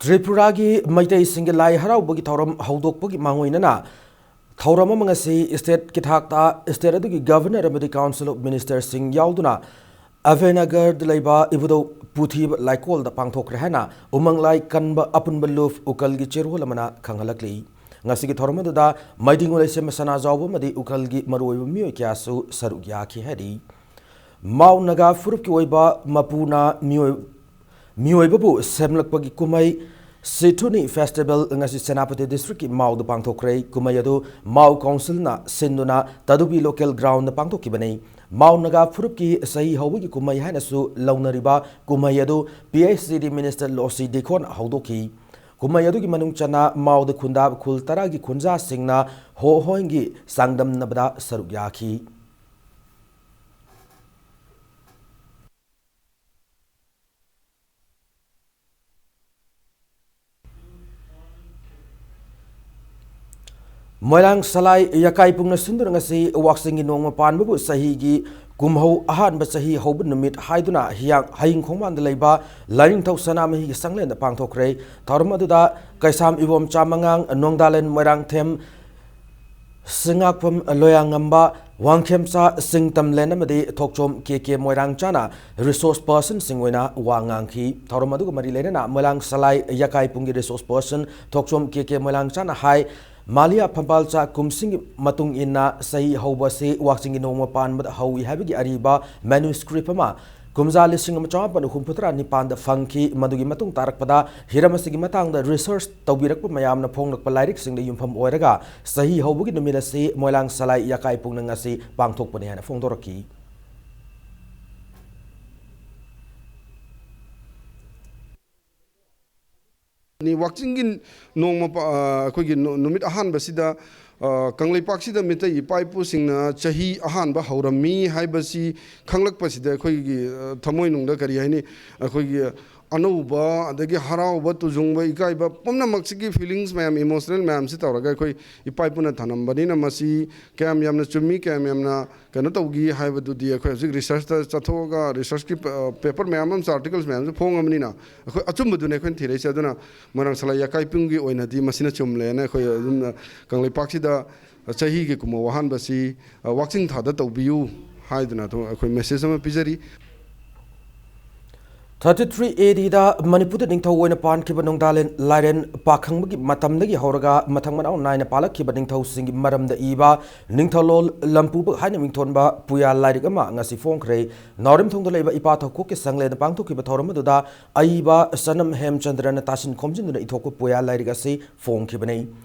ꯇ꯭ꯔꯤꯄꯨꯔꯥꯒꯤ ꯃꯩꯇꯩꯁꯤꯡꯒꯤ ꯂꯥꯏ ꯍꯔꯥꯎꯕꯒꯤ ꯊꯧꯔꯝ ꯍꯧꯗꯣꯛꯄꯒꯤ ꯃꯥꯡꯑꯣꯏꯅꯅ ꯊꯧꯔꯝ ꯑꯃ ꯉꯁꯤ ꯁ꯭ꯇꯦꯠꯀꯤ ꯊꯥꯛꯇ ꯁ꯭ꯇꯦꯠ ꯑꯗꯨꯒꯤ ꯒꯚꯔꯅꯔ ꯑꯃꯗꯤ ꯀꯥꯎꯟꯁꯤꯜ ꯑꯣꯐ ꯃꯤꯅꯤꯁꯇꯔꯁꯤꯡ ꯌꯥꯎꯗꯨꯅ ꯑꯚꯦꯅꯒꯔꯗ ꯂꯩꯕ ꯏꯕꯨꯙꯧ ꯄꯨꯊꯤꯕ ꯂꯥꯏꯀꯣꯜꯗ ꯄꯥꯡꯊꯣꯛꯈ꯭ꯔꯦ ꯍꯥꯏꯅ ꯎꯃꯪ ꯂꯥꯏ ꯀꯟꯕ ꯑꯄꯨꯟꯕ ꯂꯨꯞ ꯎꯀꯜꯒꯤ ꯆꯦꯔꯣꯜ ꯑꯃꯅ ꯈꯪꯍꯜꯂꯛꯂꯤ꯫ ꯉꯁꯤꯒꯤ ꯊꯧꯔꯝ ꯑꯗꯨꯗ ꯃꯩꯇꯩ ꯉꯣꯂꯩꯁꯦꯝꯕ ꯁꯅꯥꯖꯥꯎꯕ ꯑꯃꯗꯤ ꯎꯀꯜꯒꯤ ꯃꯔꯨꯑꯣꯏꯕ ꯃꯤꯑꯣꯏ ꯀꯌꯥꯁꯨ ꯁꯔꯨꯛ ꯌꯥꯈꯤ ꯍꯥꯏꯔꯤ꯫ ꯃꯥꯎ ꯅꯥꯒꯥ ꯐꯨꯔꯨꯞꯀꯤ ꯑꯣꯏꯕ ꯃꯄꯨꯅ ꯃꯤꯑꯣꯏ-, ꯃꯤꯑꯣꯏꯕꯕꯨ ꯁꯦꯝꯂꯛꯄꯒꯤ ꯀꯨꯝꯍꯩ ꯁꯤꯊꯨꯅꯤ ꯐꯦꯁꯇꯤꯚꯦꯜ ꯉꯁꯤ ꯁꯦꯅꯥꯄꯇꯤ ꯗꯤꯁꯇ꯭ꯔꯤꯛꯀꯤ ꯃꯥꯎꯗ ꯄꯥꯡꯊꯣꯛꯈ꯭ꯔꯦ꯫ ꯀꯨꯝꯍꯩ ꯑꯗꯨ ꯃꯥꯎ ꯀꯥꯎꯟꯁꯤꯜꯅ ꯁꯤꯟꯗꯨꯅ ꯇꯗꯨꯕꯤ ꯂꯣꯀꯦꯜ ꯒ꯭ꯔꯥꯎꯟꯗ ꯄꯥꯡꯊꯣꯛꯈꯤꯕꯅꯤ꯫ ꯃꯥꯎ ꯅꯥꯒꯥ ꯐꯨꯔꯨꯞꯀꯤ ꯆꯍꯤ ꯍꯧꯕꯒꯤ ꯀꯨꯝꯍꯩ ꯍꯥꯏꯅꯁꯨ ꯂꯧꯅꯔꯤꯕ ꯀꯨꯝꯍꯩ ꯑꯗꯨ ꯄꯤ ꯑꯩꯆ ꯏ ꯗꯤ ꯃꯤꯅꯤꯁꯇꯔ ꯂꯣꯁꯤ ꯗꯤꯈꯣꯟ ꯍꯧꯗꯣꯛꯈꯤ꯫ ꯀꯨꯝꯍꯩ ꯑꯗꯨꯒꯤ ꯃꯅꯨꯡ ꯆꯟꯅ ꯃꯥꯎꯗ ꯈꯨꯟꯗꯥꯕ ꯈꯨꯜ ꯇꯔꯥꯒꯤ ꯈꯨꯟꯖꯥꯁꯤꯡꯅ ꯍꯣ ꯍꯣꯏꯒꯤ ꯆꯥꯡꯗꯝꯅꯕꯗ ꯁꯔꯨꯛ ꯌꯥꯈꯤ꯫ ꯃꯣꯏꯔꯥꯡ ꯁꯂꯥꯏ ꯌꯥꯀꯥꯏ ꯄꯨꯡꯅ ꯁꯤꯟꯗꯨꯅ ꯉꯁꯤ ꯋꯥꯛꯆꯤꯡꯒꯤ ꯅꯣꯡꯃ ꯄꯥꯟꯕꯕꯨ ꯆꯍꯤꯒꯤ ꯀꯨꯝꯍꯧ ꯑꯍꯥꯟꯕ ꯆꯍꯤ ꯍꯧꯕ ꯅꯨꯃꯤꯠ ꯍꯥꯏꯗꯨꯅ ꯍꯤꯌꯥꯡ-, ꯍꯌꯤꯡ ꯈꯣꯡꯕꯥꯟꯗ ꯂꯩꯕ ꯂꯥꯏꯅꯤꯡꯊꯧ ꯁꯅꯥꯃꯍꯤꯒꯤ ꯆꯪꯂꯦꯟꯗ ꯄꯥꯡꯊꯣꯛꯈ꯭ꯔꯦ꯫ ꯊꯧꯔꯝ ꯑꯗꯨꯗ ꯀꯩꯁꯥꯝ ꯏꯕꯣꯝꯆꯥ ꯃꯉꯥꯡ, ꯅꯣꯡꯗꯥꯂꯦꯟ ꯃꯣꯏꯔꯥꯡꯊꯦꯝ, ꯁꯤꯡꯉꯥꯛꯐꯝ ꯂꯣꯌꯥꯉꯝꯕ, ꯋꯥꯡꯈꯦꯝꯆꯥ ꯁꯤꯡꯇꯝꯂꯦꯟ ꯑꯃꯗꯤ ꯊꯣꯛꯆꯣꯝ ꯀꯦ ꯀꯦ ꯃꯣꯏꯔꯥꯡꯆꯥꯅ ꯔꯤꯁꯣꯔꯁ ꯄꯔꯁꯟꯁꯤꯡ ꯑꯣꯏꯅ ꯋꯥ ꯉꯥꯡꯈꯤ꯫ ꯊꯧꯔꯝ ꯑꯗꯨꯒ ꯃꯔꯤ ꯂꯩꯅꯅ ꯃꯣꯏꯔꯥꯡ ꯁꯂꯥꯏ ꯌꯥꯀꯥꯏ ꯄꯨꯡꯒꯤ ꯔꯤꯁꯣꯔꯁ ꯄꯔꯁꯟ ꯊꯣꯛꯆꯣꯝ ꯀꯦ ꯀꯦ ꯃꯣꯏꯔꯥꯡꯆꯥꯅ ꯍꯥꯏ, ꯃꯥꯂꯤꯌꯥ ꯐꯝꯕꯥꯜꯆꯥ ꯀꯨꯝꯁꯤꯡꯒꯤ ꯃꯇꯨꯡ ꯏꯟꯅ ꯆꯍꯤ ꯍꯧꯕ ꯑꯁꯤ ꯋꯥꯛꯆꯤꯡꯒꯤ ꯅꯣꯡꯃ ꯄꯥꯟꯕꯗ ꯍꯧꯏ ꯍꯥꯏꯕꯒꯤ ꯑꯔꯤꯕ ꯃꯦꯅꯨꯁꯀ꯭ꯔꯤꯞ ꯑꯃ ꯀꯨꯝꯖꯥ ꯂꯤꯁꯤꯡ ꯑꯃ ꯆꯃꯥꯄꯟ ꯍꯨꯝꯐꯨꯇꯔꯥ ꯅꯤꯄꯥꯟꯗ ꯐꯪꯈꯤ꯫ ꯃꯗꯨꯒꯤ ꯃꯇꯨꯡ ꯇꯥꯔꯛꯄꯗ ꯍꯤꯔꯝ ꯑꯁꯤꯒꯤ ꯃꯇꯥꯡꯗ ꯔꯤꯁꯔꯁ ꯇꯧꯕꯤꯔꯛꯄ ꯃꯌꯥꯝꯅ ꯐꯣꯡꯂꯛꯄ ꯂꯥꯏꯔꯤꯛꯁꯤꯡꯗ ꯌꯨꯝꯐꯝ ꯑꯣꯏꯔꯒ ꯆꯍꯤ ꯍꯧꯕꯒꯤ ꯅꯨꯃꯤꯠ ꯑꯁꯤ ꯃꯣꯏꯔꯥꯡ ꯁꯂꯥꯏ ꯌꯥꯀꯥꯏ ꯄꯨꯡꯅ ꯉꯁꯤ ꯄꯥꯡꯊꯣꯛꯄꯅꯤ ꯍꯥꯏꯅ ꯐꯣꯡꯗꯣꯔꯛꯈꯤ꯫ ꯋꯥꯛꯆꯤꯡꯒꯤ ꯅꯣꯡꯃ ꯄ-, ꯑ, ꯑꯩꯈꯣꯏꯒꯤ ꯅꯨ-, ꯅꯨꯃꯤꯠ ꯑꯍꯥꯟꯕꯁꯤꯗ, ꯑ, ꯀꯪꯂꯩꯄꯥꯛꯁꯤꯗ ꯃꯤꯇꯩ ꯏꯄꯥ ꯏꯄꯨꯁꯤꯡꯅ ꯆꯍꯤ ꯑꯍꯥꯟꯕ ꯍꯧꯔꯝꯃꯤ ꯍꯥꯏꯕꯁꯤ ꯈꯪꯂꯛꯄꯁꯤꯗ ꯑꯩꯈꯣꯏꯒꯤ, ꯑ, ꯊꯃꯣꯏꯅꯨꯡꯗ ꯀꯔꯤ ꯍꯥꯏꯅꯤ, ꯑꯩꯈꯣꯏꯒꯤ ꯑꯅꯧꯕ, ꯑꯗꯒꯤ ꯍꯔꯥꯎꯕ, ꯇꯨꯖꯨꯡꯕ, ꯏꯀꯥꯏꯕ, ꯄꯨꯝꯅꯃꯛꯁꯤꯒꯤ feelings ꯃꯌꯥꯝ, emotional ꯃꯌꯥꯝꯁꯤ ꯇꯧꯔꯒ ꯑꯩꯈꯣꯏ ꯏꯄꯥ ꯏꯄꯨꯅ ꯊꯝꯂꯝꯕꯅꯤꯅ ꯃꯁꯤ ꯀꯌꯥꯝ ꯌꯥꯝꯅ ꯆꯨꯝꯃꯤ, ꯀꯌꯥꯝ ꯌꯥꯝꯅ ꯀꯩꯅꯣ ꯇꯧꯈꯤ ꯍꯥꯏꯕꯗꯨꯗꯤ ꯑꯩꯈꯣꯏ ꯍꯧꯖꯤꯛ researchꯇ ꯆꯠꯊꯣꯛꯑꯒ researchꯀꯤ ꯄ-, paper ꯃꯌꯥꯝ ꯑꯃꯁꯨ, articles ꯃꯌꯥꯝꯁꯨ ꯐꯣꯡꯉꯕꯅꯤꯅ ꯑꯩꯈꯣꯏ ꯑꯆꯨꯝꯕꯗꯨꯅꯦ ꯑꯩꯈꯣꯏꯅ ꯊꯤꯔꯛꯏꯁꯦ꯫ ꯑꯗꯨꯅ ꯃꯣꯏꯔꯥꯡ ꯁꯂꯥꯏ ꯌꯥꯀꯥꯏ ꯄꯨꯡꯒꯤ ꯑꯣꯏꯅꯗꯤ ꯃꯁꯤꯅ ꯆꯨꯝꯂꯦꯅ ꯑꯩꯈꯣꯏ ꯑꯗꯨꯝ ꯀꯪꯂꯩꯄꯥꯛꯁꯤꯗ ꯆꯍꯤꯒꯤ ꯀꯨꯝꯑꯣꯟ ꯑꯍꯥꯟꯕꯁꯤ, ꯑ, ꯋꯥꯛꯆꯤꯡ ꯊꯥꯗ ꯇꯧꯕꯤꯌꯨ ꯍꯥꯏꯗꯨꯅ ꯑꯗꯨꯝ ꯑꯩꯈꯣꯏ message ꯑꯃ ꯄꯤꯖꯔꯤ꯫ Thirty three A Dꯗ ꯃꯅꯤꯄꯨꯔꯗ ꯅꯤꯡꯊꯧ ꯑꯣꯏꯅ ꯄꯥꯟꯈꯤꯕ ꯅꯣꯡꯗꯥꯂꯦꯟ ꯂꯥꯏꯔꯦꯟ ꯄꯥꯈꯪꯕꯒꯤ ꯃꯇꯝꯗꯒꯤ ꯍꯧꯔꯒ ꯃꯊꯪ ꯃꯅꯥꯎ ꯅꯥꯏꯅ ꯄꯥꯜꯂꯛꯈꯤꯕ ꯅꯤꯡꯊꯧꯁꯤꯡꯒꯤ ꯃꯔꯝꯗ ꯏꯕ ꯅꯤꯡꯊꯧꯂꯣꯜ ꯂꯝꯄꯨꯕ ꯍꯥꯏꯅ ꯃꯤꯡꯊꯣꯟꯕ ꯄꯨꯌꯥ ꯂꯥꯏꯔꯤꯛ ꯑꯃ ꯉꯁꯤ ꯐꯣꯡꯈ꯭ꯔꯦ꯫ ꯅꯥꯎꯔꯦꯝꯊꯣꯡꯗ ꯂꯩꯕ ꯏꯄꯥ ꯊꯧꯀꯣꯛꯀꯤ ꯁꯪꯂꯦꯟꯗ ꯄꯥꯡꯊꯣꯛꯈꯤꯕ ꯊꯧꯔꯝ ꯑꯗꯨꯗ ꯑꯏꯕ ꯆꯅꯝ ꯍꯦꯝꯆꯟꯗ꯭ꯔꯅ ꯇꯥꯁꯤꯟ ꯈꯣꯝꯖꯤꯟꯗꯨꯅ ꯏꯊꯣꯛꯄ ꯄꯨꯌꯥ ꯂꯥꯏꯔꯤꯛ ꯑꯁꯤ ꯐꯣꯡꯈꯤꯕꯅꯤ꯫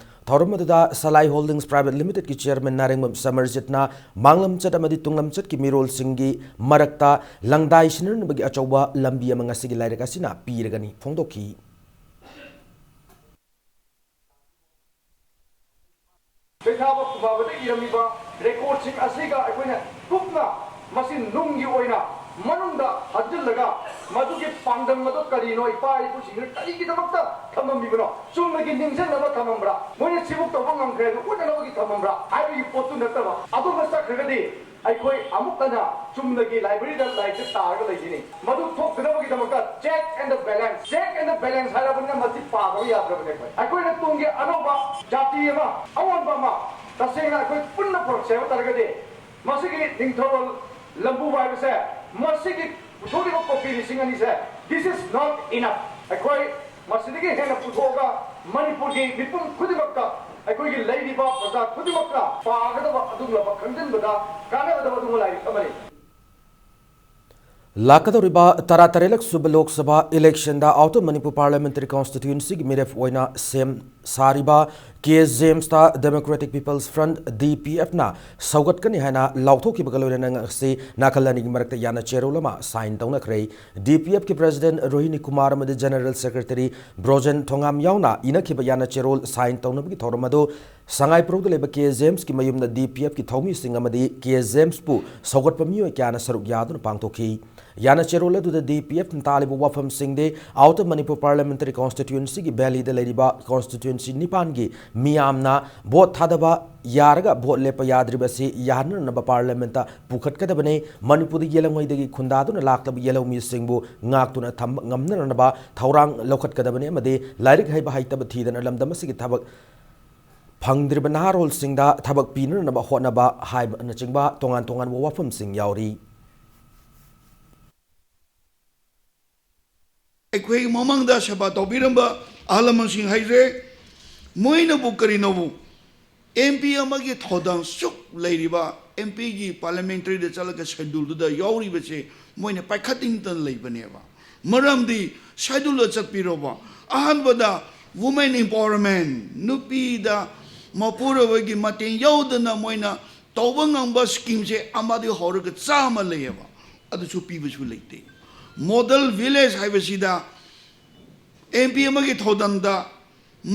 ꯊꯧꯔꯝ ꯑꯗꯨꯗ ꯁꯂꯥꯏ ꯍꯣꯜꯗꯤꯡꯁ ꯄ꯭ꯔꯥꯏꯚꯦꯠ ꯂꯤꯃꯤꯇꯦꯗꯀꯤ ꯆꯤꯌꯔꯃꯦꯟ ꯅꯥꯔꯦꯡꯕꯝ ꯁꯃꯔꯖꯤꯠꯅ ꯃꯥꯡꯂꯝꯆꯠ ꯑꯃꯗꯤ ꯇꯨꯡꯂꯝꯆꯠꯀꯤ ꯃꯤꯔꯣꯜꯁꯤꯡꯒꯤ ꯃꯔꯛꯇ ꯂꯪꯗꯥꯏ ꯁꯤꯟꯅꯅꯕꯒꯤ ꯑꯆꯧꯕ ꯂꯝꯕꯤ ꯑꯃ ꯉꯁꯤꯒꯤ ꯂꯥꯏꯔꯤꯛ ꯑꯁꯤꯅ ꯄꯤꯔꯒꯅꯤ ꯐꯣꯡꯗꯣꯛꯈꯤ꯫ ꯀꯩꯊꯥꯕ ꯈꯨꯕꯥꯕꯗ ꯏꯔꯝꯃꯤꯕ ꯔꯦꯀꯣꯔꯗꯁꯤꯡ ꯑꯁꯤꯒ ꯑꯩꯈꯣꯏꯅ ꯀꯨꯞꯅ ꯃꯁꯤ ꯅꯨꯡꯒꯤ ꯑꯣꯏꯅ ꯃꯅꯨꯡꯗ ꯍꯟꯖꯤꯜꯂꯒ ꯃꯗꯨꯒꯤ ꯄꯥꯡꯒꯜ ꯑꯗꯨ ꯀꯔꯤꯅꯣ, ꯏꯄꯥ ꯏꯄꯨꯁꯤꯡꯅ ꯀꯔꯤꯒꯤꯗꯃꯛꯇ ꯊꯝꯃꯝꯃꯤꯕꯅꯣ? ꯆꯨꯝꯅꯒꯤ ꯅꯤꯡꯁꯤꯡꯅꯕ ꯊꯝꯃꯝꯕ꯭ꯔꯥ? ꯃꯣꯏꯅ ꯁꯤꯕꯨꯛ ꯇꯧꯕ ꯉꯝꯈ꯭ꯔꯦ ꯑꯗꯨ ꯎꯠꯅꯅꯕꯒꯤ ꯊꯝꯃꯝꯕ꯭ꯔꯥ ꯍꯥꯏꯕꯒꯤ ꯄꯣꯠꯇꯨ ꯅꯠꯇꯕ, ꯑꯗꯨꯝꯕ ꯆꯠꯈ꯭ꯔꯒꯗꯤ ꯑꯩꯈꯣꯏ ꯑꯃꯨꯛ ꯍꯟꯅ ꯆꯨꯝꯅꯒꯤ ꯂꯥꯏꯕ꯭ꯔꯦꯔꯤꯗ ꯂꯥꯏꯔꯤꯛꯁꯦ ꯇꯥꯔꯒ ꯂꯩꯈꯤꯅꯤ꯫ ꯃꯗꯨ ꯊꯣꯛꯇꯅꯕꯒꯤꯗꯃꯛꯇ check and the balance, check and the balance ꯍꯥꯏꯔꯕꯅꯤꯅ ꯃꯁꯤ ꯄꯥꯗꯕ ꯌꯥꯗ꯭ꯔꯕꯅꯤ꯫ ꯑꯩꯈꯣꯏ, ꯑꯩꯈꯣꯏꯅ ꯇꯨꯡꯒꯤ ꯑꯅꯧꯕ ꯖꯥꯇꯤ ꯑꯃ, ꯑꯑꯣꯟꯕ ꯑꯃ ꯇꯁꯦꯡꯅ ꯑꯩꯈꯣꯏ ꯄꯨꯟꯅ ꯄꯨꯔꯛꯁꯦ ꯍꯥꯏꯕ ꯇꯥꯔꯒꯗꯤ, ꯃꯁꯤꯒꯤ ꯅꯤꯡꯊꯧ ꯂꯝꯕꯨ ꯍꯥꯏꯕꯁꯦ, ꯃꯁꯤꯒꯤ ꯄꯨꯊꯣꯛꯂꯤꯕ ꯀꯣꯄꯤ ꯂꯤꯁꯤꯡ ꯑꯅꯤꯁꯦ, this is not enough꯫ ꯑꯩꯈꯣꯏ ꯃꯁꯤꯗꯒꯤ ꯍꯦꯟꯅ ꯄꯨꯊꯣꯛꯑꯒ ꯃꯅꯤꯄꯨꯔꯒꯤ ꯃꯤꯄꯨꯝ ꯈꯨꯗꯤꯡꯃꯛꯇ, ꯑꯩꯈꯣꯏꯒꯤ ꯂꯩꯔꯤꯕ ꯄ꯭ꯔꯖꯥ ꯈꯨꯗꯤꯡꯃꯛꯇ ꯄꯥꯒꯗꯕ ꯑꯗꯨꯒꯨꯝꯂꯕ, ꯈꯪꯖꯤꯟꯕꯗ ꯀꯥꯟꯅꯒꯗꯕ ꯑꯗꯨꯒꯨꯝꯕ ꯂꯥꯏꯔꯤꯛ ꯑꯃꯅꯤ꯫ ꯂꯥꯛꯀꯗꯧꯔꯤꯕ ꯇꯔꯥꯇꯔꯦꯠꯂꯛ ꯁꯨꯕ ꯂꯣꯛ ꯁꯚꯥ ꯏꯂꯦꯛꯁꯟꯗ ꯑꯥꯎꯇꯔ ꯃꯅꯤꯄꯨꯔ ꯄꯥꯔꯂꯤꯌꯥꯃꯦꯟꯇꯔꯤ ꯀꯣꯟꯁꯇꯤꯇ꯭ꯌꯨꯑꯦꯟꯁꯤꯒꯤ ꯃꯤꯔꯦꯞ ꯑꯣꯏꯅ ꯁꯦꯝ ꯁꯥꯔꯤꯕ ꯀꯦ ꯖꯦꯝꯁꯇ ꯗꯦꯃꯣꯀ꯭ꯔꯦꯇꯤꯛ ꯄꯤꯄꯜꯁ ꯐ꯭ꯔꯟꯠ, ꯗꯤ ꯄꯤ ꯑꯦꯐꯅ ꯁꯧꯒꯠꯀꯅꯤ ꯍꯥꯏꯅ ꯂꯥꯎꯊꯣꯛꯈꯤꯕꯒ ꯂꯣꯏꯅꯅ ꯉꯁꯤ ꯅꯥꯀꯜ ꯑꯅꯤꯒꯤ ꯃꯔꯛꯇ ꯌꯥꯅ ꯆꯦꯔꯣꯜ ꯑꯃ ꯁꯥꯏꯟ ꯇꯧꯅꯈ꯭ꯔꯦ꯫ ꯗꯤ ꯄꯤ ꯑꯦꯐꯀꯤ ꯄ꯭ꯔꯦꯁꯤꯗꯦꯟꯠ ꯔꯣꯍꯤꯅꯤ ꯀꯨꯃꯥꯔ ꯑꯃꯗꯤ ꯖꯦꯅꯔꯦꯜ ꯁꯦꯀ꯭ꯔꯦꯇꯔꯤ ꯕ꯭ꯔꯣꯖꯦꯟ ꯊꯣꯉꯥꯝ ꯌꯥꯎꯅ ꯏꯅꯈꯤꯕ ꯌꯥꯅ ꯆꯦꯔꯣꯜ ꯁꯥꯏꯟ ꯇꯧꯅꯕꯒꯤ ꯊꯧꯔꯝ ꯑꯗꯨ ꯁꯉꯥꯏꯄ꯭ꯔꯧꯗ ꯂꯩꯕ ꯀꯦ ꯖꯦꯝꯁꯀꯤ ꯃꯌꯨꯝꯗ ꯗꯤ ꯄꯤ ꯑꯦꯐꯀꯤ ꯊꯧꯃꯤꯁꯤꯡ ꯑꯃꯗꯤ ꯀꯦ ꯖꯦꯝꯁꯄꯨ ꯁꯧꯒꯠꯄ ꯃꯤꯑꯣꯏ ꯀꯌꯥꯅ ꯁꯔꯨꯛ ꯌꯥꯗꯨꯅ ꯄꯥꯡꯊꯣꯛꯈꯤ꯫ ꯌꯥꯅ ꯆꯦꯔꯣꯜ ꯑꯗꯨꯗ ꯗꯤ ꯄꯤ ꯑꯦꯐꯅ ꯇꯥꯜꯂꯤꯕ ꯋꯥꯐꯝꯁꯤꯡꯗꯤ ꯑꯥꯎꯇꯔ ꯃꯅꯤꯄꯨꯔ ꯄꯥꯔꯂꯤꯌꯥꯃꯦꯟꯇꯔꯤ ꯀꯣꯟꯁꯇꯤꯇ꯭ꯌꯨꯑꯦꯟꯁꯤꯒꯤ ꯚꯦꯂꯤꯗ ꯂꯩꯔꯤꯕ ꯀꯣꯟꯁꯇꯤꯇ꯭ꯌꯨꯑꯦꯟꯁꯤ ꯅꯤꯄꯥꯟꯒꯤ ꯃꯤꯌꯥꯝꯅ ꯚꯣꯠ ꯊꯥꯗꯕ ꯌꯥꯔꯒ ꯚꯣꯠ ꯂꯦꯞꯄ ꯌꯥꯗ꯭ꯔꯤꯕꯁꯤ ꯌꯥꯍꯟꯅꯅꯕ ꯄꯥꯔꯂꯤꯌꯥꯃꯦꯟꯇ ꯄꯨꯈꯠꯀꯗꯕꯅꯤ꯫ ꯃꯅꯤꯄꯨꯔꯗ ꯌꯦꯜꯍꯧꯉꯩꯗꯒꯤ ꯈꯨꯟꯗꯥꯗꯨꯅ ꯂꯥꯛꯂꯕ ꯌꯦꯜꯍꯧꯃꯤꯁꯤꯡꯕꯨ ꯉꯥꯛꯇꯨꯅ ꯊꯝꯕ ꯉꯝꯅꯅꯕ ꯊꯧꯔꯥꯡ ꯂꯧꯈꯠꯀꯗꯕꯅꯤ ꯑꯃꯗꯤ ꯂꯥꯏꯔꯤꯛ ꯍꯩꯕ ꯍꯩꯇꯕ ꯊꯤꯗꯅ ꯂꯝꯗꯝ ꯑꯁꯤꯒꯤ ꯊꯕꯛ ꯐꯪꯗ꯭ꯔꯤꯕ ꯅꯍꯥꯔꯣꯜꯁꯤꯡꯗ ꯊꯕꯛ ꯄꯤꯅꯅꯕ ꯍꯣꯠꯅꯕ ꯍꯥꯏꯕꯅꯆꯤꯡꯕ ꯇꯣꯉꯥꯟ ꯇꯣꯉꯥꯟꯕ ꯋꯥꯐꯝꯁꯤꯡ ꯌꯥꯎꯔꯤ꯫ ꯑꯩꯈꯣꯏꯒꯤ ꯃꯃꯥꯡꯗ ꯁꯦꯕꯥ ꯇꯧꯕꯤꯔꯝꯕ ꯑꯍꯜ ꯂꯃꯟꯁꯤꯡ ꯍꯥꯏꯁꯦ, ꯃꯣꯏꯅꯕꯨ ꯀꯔꯤꯅꯣꯕꯨ, ꯑꯦꯝ ꯄꯤ ꯑꯃꯒꯤ ꯊꯧꯗꯥꯡ ꯁꯨꯛ ꯂꯩꯔꯤꯕ, ꯑꯦꯝ ꯄꯤꯒꯤ ꯄꯥꯔꯂꯤꯌꯥꯃꯦꯟꯇꯔꯤꯗ ꯆꯠꯂꯒ ꯁꯦꯗꯨꯜꯗꯨꯗ ꯌꯥꯎꯔꯤꯕꯁꯦ ꯃꯣꯏꯅ ꯄꯥꯏꯈꯠꯅꯤꯡꯗꯅ ꯂꯩꯕꯅꯦꯕ꯫ ꯃꯔꯝꯗꯤ ꯁꯦꯗꯨꯜꯗ ꯆꯠꯄꯤꯔꯣꯕ, ꯑꯍꯥꯟꯕꯗ ꯋꯨꯃꯦꯟ ꯑꯦꯝꯄꯥꯋꯔꯃꯦꯟ, ꯅꯨꯄꯤꯗ ꯃꯄꯨꯔꯣꯏꯕꯒꯤ ꯃꯇꯦꯡ ꯌꯥꯎꯗꯅ ꯃꯣꯏꯅ ꯇꯧꯕ ꯉꯝꯕ ꯁ꯭ꯀꯤꯝꯁꯦ ꯑꯃꯗꯒꯤ ꯍꯧꯔꯒ ꯆꯥꯝꯃ ꯂꯩꯌꯦꯕ, ꯑꯗꯨꯁꯨ ꯄꯤꯕꯁꯨ ꯂꯩꯇꯦ꯫ ꯃꯣꯗꯦꯜ ꯚꯤꯂꯦꯖ ꯍꯥꯏꯕꯁꯤꯗ ꯑꯦꯝ ꯄꯤ ꯑꯃꯒꯤ ꯊꯧꯗꯥꯡꯗ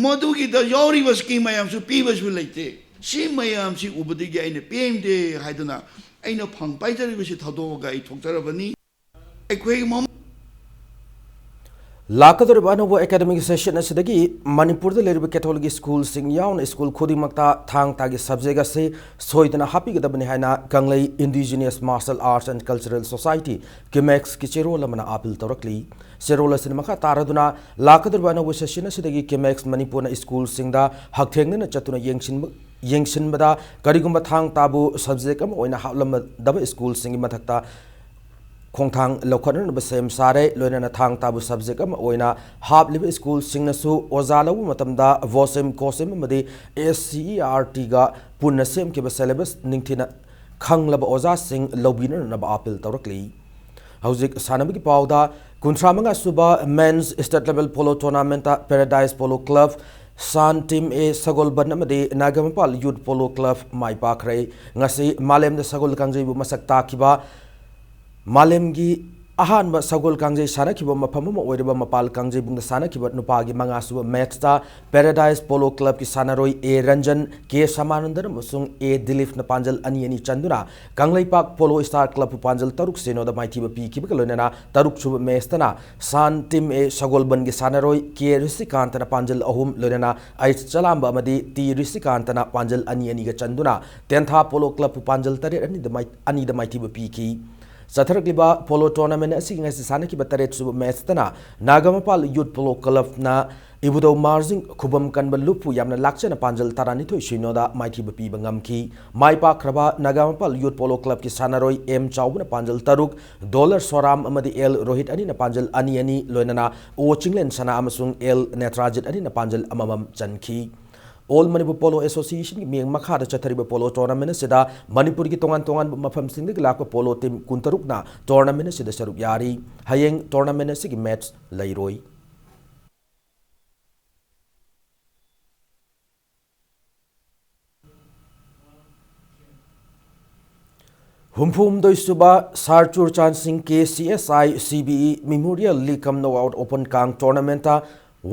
ꯃꯗꯨꯒꯤꯗ ꯌꯥꯎꯔꯤꯕ ꯁ꯭ꯀꯤꯝ ꯃꯌꯥꯝꯁꯨ ꯄꯤꯕꯁꯨ ꯂꯩꯇꯦ꯫ ꯁꯤ ꯃꯌꯥꯝꯁꯤ ꯎꯕꯗꯒꯤ ꯑꯩꯅ ꯄꯦꯟꯗꯦ ꯍꯥꯏꯗꯨꯅ ꯑꯩꯅ ꯐꯝ ꯄꯥꯏꯖꯔꯤꯕꯁꯤ ꯊꯥꯗꯣꯛꯑꯒ ꯑꯩ ꯊꯣꯛꯆꯔꯕꯅꯤ꯫ ꯑꯩꯈꯣꯏꯒꯤ ꯃꯃꯥ ꯂꯥꯛꯀꯗꯧꯔꯤꯕ ꯑꯅꯧꯕ ꯑꯦꯀꯥꯗꯃꯤꯛ ꯁꯦꯁꯟ ꯑꯁꯤꯗꯒꯤ ꯃꯅꯤꯄꯨꯔꯗ ꯂꯩꯔꯤꯕ ꯀꯦꯊꯣꯂꯤꯛ ꯁ꯭ꯀꯨꯜꯁꯤꯡ ꯌꯥꯎꯅ ꯁ꯭ꯀꯨꯜ ꯈꯨꯗꯤꯡꯃꯛꯇ ꯊꯥꯡ ꯇꯥꯒꯤ ꯁꯕꯖꯦꯛ ꯑꯁꯤ ꯁꯣꯏꯗꯅ ꯍꯥꯞꯄꯤꯒꯗꯕꯅꯤ ꯍꯥꯏꯅ ꯀꯪꯂꯩ Indigenous Martial Arts and Cultural Society, ꯀꯤꯃꯦꯛꯁꯀꯤ ꯆꯦꯔꯣꯜ ꯑꯃꯅ ꯑꯥꯄꯤꯜ ꯇꯧꯔꯛꯂꯤ꯫ ꯆꯦꯔꯣꯜ ꯑꯁꯤꯅ ꯃꯈꯥ ꯇꯥꯔꯗꯨꯅ ꯂꯥꯛꯀꯗꯧꯔꯤꯕ ꯑꯅꯧꯕ ꯁꯦꯁꯟ ꯑꯁꯤꯗꯒꯤ ꯀꯤꯃꯦꯛꯁ ꯃꯅꯤꯄꯨꯔꯅ ꯁ꯭ꯀꯨꯜꯁꯤꯡꯗ ꯍꯛꯊꯦꯡꯅꯅ ꯆꯠꯇꯨꯅ ꯌꯦꯡꯁꯤꯟꯕ ꯌꯦꯡꯁꯤꯟꯕꯗ ꯀꯔꯤꯒꯨꯝꯕ ꯊꯥꯡ ꯇꯥꯕꯨ ꯁꯕꯖꯦꯛ ꯑꯃ ꯑꯣꯏꯅ ꯍꯥꯞꯂꯝꯗꯕ ꯁ꯭ꯀꯨꯜꯁꯤꯡꯒꯤ ꯃꯊꯛꯇ ꯈꯣꯡꯊꯥꯡ ꯂꯧꯈꯠꯅꯅꯕ ꯁꯦꯝ ꯁꯥꯔꯦ꯫ ꯂꯣꯏꯅꯅ ꯊꯥꯡ ꯇꯥꯕꯨ ꯁꯕꯖꯦꯛ ꯑꯃ ꯑꯣꯏꯅ ꯍꯥꯞꯂꯤꯕ ꯁ꯭ꯀꯨꯜꯁꯤꯡꯅꯁꯨ ꯑꯣꯖꯥ ꯂꯧꯕ ꯃꯇꯝꯗ ꯚꯣꯁꯦꯝ, ꯀꯣꯁꯦꯝ ꯑꯃꯗꯤ ꯑꯦꯁ ꯁꯤ ꯏ ꯑꯥꯔ ꯇꯤꯒ ꯄꯨꯟꯅ ꯁꯦꯝꯈꯤꯕ ꯁꯦꯂꯦꯕꯁ ꯅꯤꯡꯊꯤꯅ ꯈꯪꯂꯕ ꯑꯣꯖꯥꯁꯤꯡ ꯂꯧꯕꯤꯅꯅꯕ ꯑꯥꯄꯤꯜ ꯇꯧꯔꯛꯂꯤ꯫ ꯍꯧꯖꯤꯛ ꯁꯥꯟꯅꯕꯒꯤ ꯄꯥꯎꯗ, ꯀꯨꯟꯊ꯭ꯔꯥ ꯃꯉꯥ ꯁꯨꯕ Men's State Level Polo Tournamentꯇ Paradise Polo Club, Sun Team A ꯁꯒꯣꯜꯕꯟ ꯑꯃꯗꯤ ꯅꯥꯒꯥꯃꯄꯥꯜ Youth Polo Club ꯃꯥꯏ ꯄꯥꯛꯈ꯭ꯔꯦ꯫ ꯉꯁꯤ ꯃꯥꯂꯦꯝꯗ ꯁꯒꯣꯜ ꯀꯥꯡꯖꯩꯕꯨ ꯃꯁꯛ ꯇꯥꯛꯈꯤꯕ, ꯃꯥꯂꯦꯝꯒꯤ ꯑꯍꯥꯟꯕ ꯁꯒꯣꯜ ꯀꯥꯡꯖꯩ ꯁꯥꯟꯅꯈꯤꯕ ꯃꯐꯝ ꯑꯃ ꯑꯣꯏꯔꯤꯕ ꯃꯄꯥꯜ ꯀꯥꯡꯖꯩꯕꯨꯡꯗ ꯁꯥꯟꯅꯈꯤꯕ ꯅꯨꯄꯥꯒꯤ ꯃꯉꯥ ꯁꯨꯕ matchꯇ Paradise Polo Clubꯀꯤ ꯁꯥꯟꯅꯔꯣꯏ A ꯔꯟꯖꯟ, K ꯁꯃꯥꯅꯟꯗꯟ ꯑꯃꯁꯨꯡ A ꯗꯤꯂꯤꯞꯅ ꯄꯥꯟꯖꯜ ꯑꯅꯤ ꯑꯅꯤ ꯆꯟꯗꯨꯅ ꯀꯪꯂꯩꯄꯥꯛ Polo Star Clubꯄꯨ ꯄꯥꯟꯖꯜ ꯇꯔꯨꯛ ꯁꯤꯅꯣꯗ ꯃꯥꯏꯊꯤꯕ ꯄꯤꯈꯤꯕꯒ ꯂꯣꯏꯅꯅ ꯇꯔꯨꯛ ꯁꯨꯕ matchꯇꯅ Sun Team A ꯁꯒꯣꯜꯕꯟꯒꯤ ꯁꯥꯟꯅꯔꯣꯏ K ꯔꯤꯁꯤꯀꯥꯟꯇꯅ ꯄꯥꯟꯖꯜ ꯑꯍꯨꯝ, ꯂꯣꯏꯅꯅ H ꯆꯂꯥꯝꯕ ꯑꯃꯗꯤ T ꯔꯤꯁꯤꯀꯥꯟꯇꯅ ꯄꯥꯟꯖꯜ ꯑꯅꯤ ꯑꯅꯤꯒ ꯆꯟꯗꯨꯅ ꯇꯦꯟꯊꯥ Polo Clubꯄꯨ ꯄꯥꯟꯖꯜ ꯇꯔꯦꯠ ꯑꯅꯤꯗ ꯃꯥꯏ-, ꯑꯅꯤꯗ ꯃꯥꯏꯊꯤꯕ ꯄꯤꯈꯤ꯫ ꯆꯠꯊꯔꯛꯂꯤꯕ Polo Tournament ꯑꯁꯤꯒꯤ ꯉꯁꯤ ꯁꯥꯟꯅꯈꯤꯕ ꯇꯔꯦꯠ ꯁꯨꯕ matchꯇꯅ ꯅꯥꯒꯥꯃꯄꯥꯜ Youth Polo Clubꯅ ꯏꯕꯨꯙꯧ ꯃꯥꯔꯖꯤꯡ ꯈꯨꯕꯝ ꯀꯟꯕ ꯂꯨꯞꯄꯨ ꯌꯥꯝꯅ ꯂꯥꯛꯆꯅ ꯄꯥꯟꯖꯜ ꯇꯔꯥꯅꯤꯊꯣꯏ ꯁꯤꯅꯣꯗ ꯃꯥꯏꯊꯤꯕ ꯄꯤꯕ ꯉꯝꯈꯤ꯫ ꯃꯥꯏ ꯄꯥꯛꯈ꯭ꯔꯕ ꯅꯥꯒꯥꯃꯄꯥꯜ Youth Polo Clubꯀꯤ ꯁꯥꯟꯅꯔꯣꯏ M ꯆꯥꯎꯕꯅ ꯄꯥꯟꯖꯜ ꯇꯔꯨꯛ, ꯗꯣꯂꯔ ꯁꯣꯔꯥꯝ ꯑꯃꯗꯤ L ꯔꯣꯍꯤꯠ ꯑꯅꯤꯅ ꯄꯥꯟꯖꯜ ꯑꯅꯤ ꯑꯅꯤ, ꯂꯣꯏꯅꯅ O ꯆꯤꯡꯂꯦꯟ ꯁꯅꯥ ꯑꯃꯁꯨꯡ L ꯅꯦꯇ꯭ꯔꯥꯖꯤꯠ ꯑꯅꯤꯅ ꯄꯥꯟꯖꯜ ꯑꯃꯃꯝ ꯆꯟꯈꯤ꯫ All Manipur Polo Associationꯒꯤ ꯃꯤꯠꯌꯦꯡ ꯃꯈꯥꯗ ꯆꯠꯊꯔꯤꯕ Polo Tournament ꯑꯁꯤꯗ ꯃꯅꯤꯄꯨꯔꯒꯤ ꯇꯣꯉꯥꯟ ꯇꯣꯉꯥꯟꯕ ꯃꯐꯝꯁꯤꯡꯗꯒꯤ ꯂꯥꯛꯄ polo team ꯀꯨꯟꯇꯔꯨꯛꯅ tournament ꯑꯁꯤꯗ ꯁꯔꯨꯛ ꯌꯥꯔꯤ꯫ ꯍꯌꯦꯡ tournament ꯑꯁꯤꯒꯤ match ꯂꯩꯔꯣꯏ꯫ ꯍꯨꯝꯐꯨꯍꯨꯝꯗꯣꯏ ꯁꯨꯕ ꯁꯥꯔ ꯆꯨꯔꯆꯥꯟ ꯁꯤꯡ K C S I C B E Memorial League cum Knockout Open ꯀꯥꯡ tournamentꯇ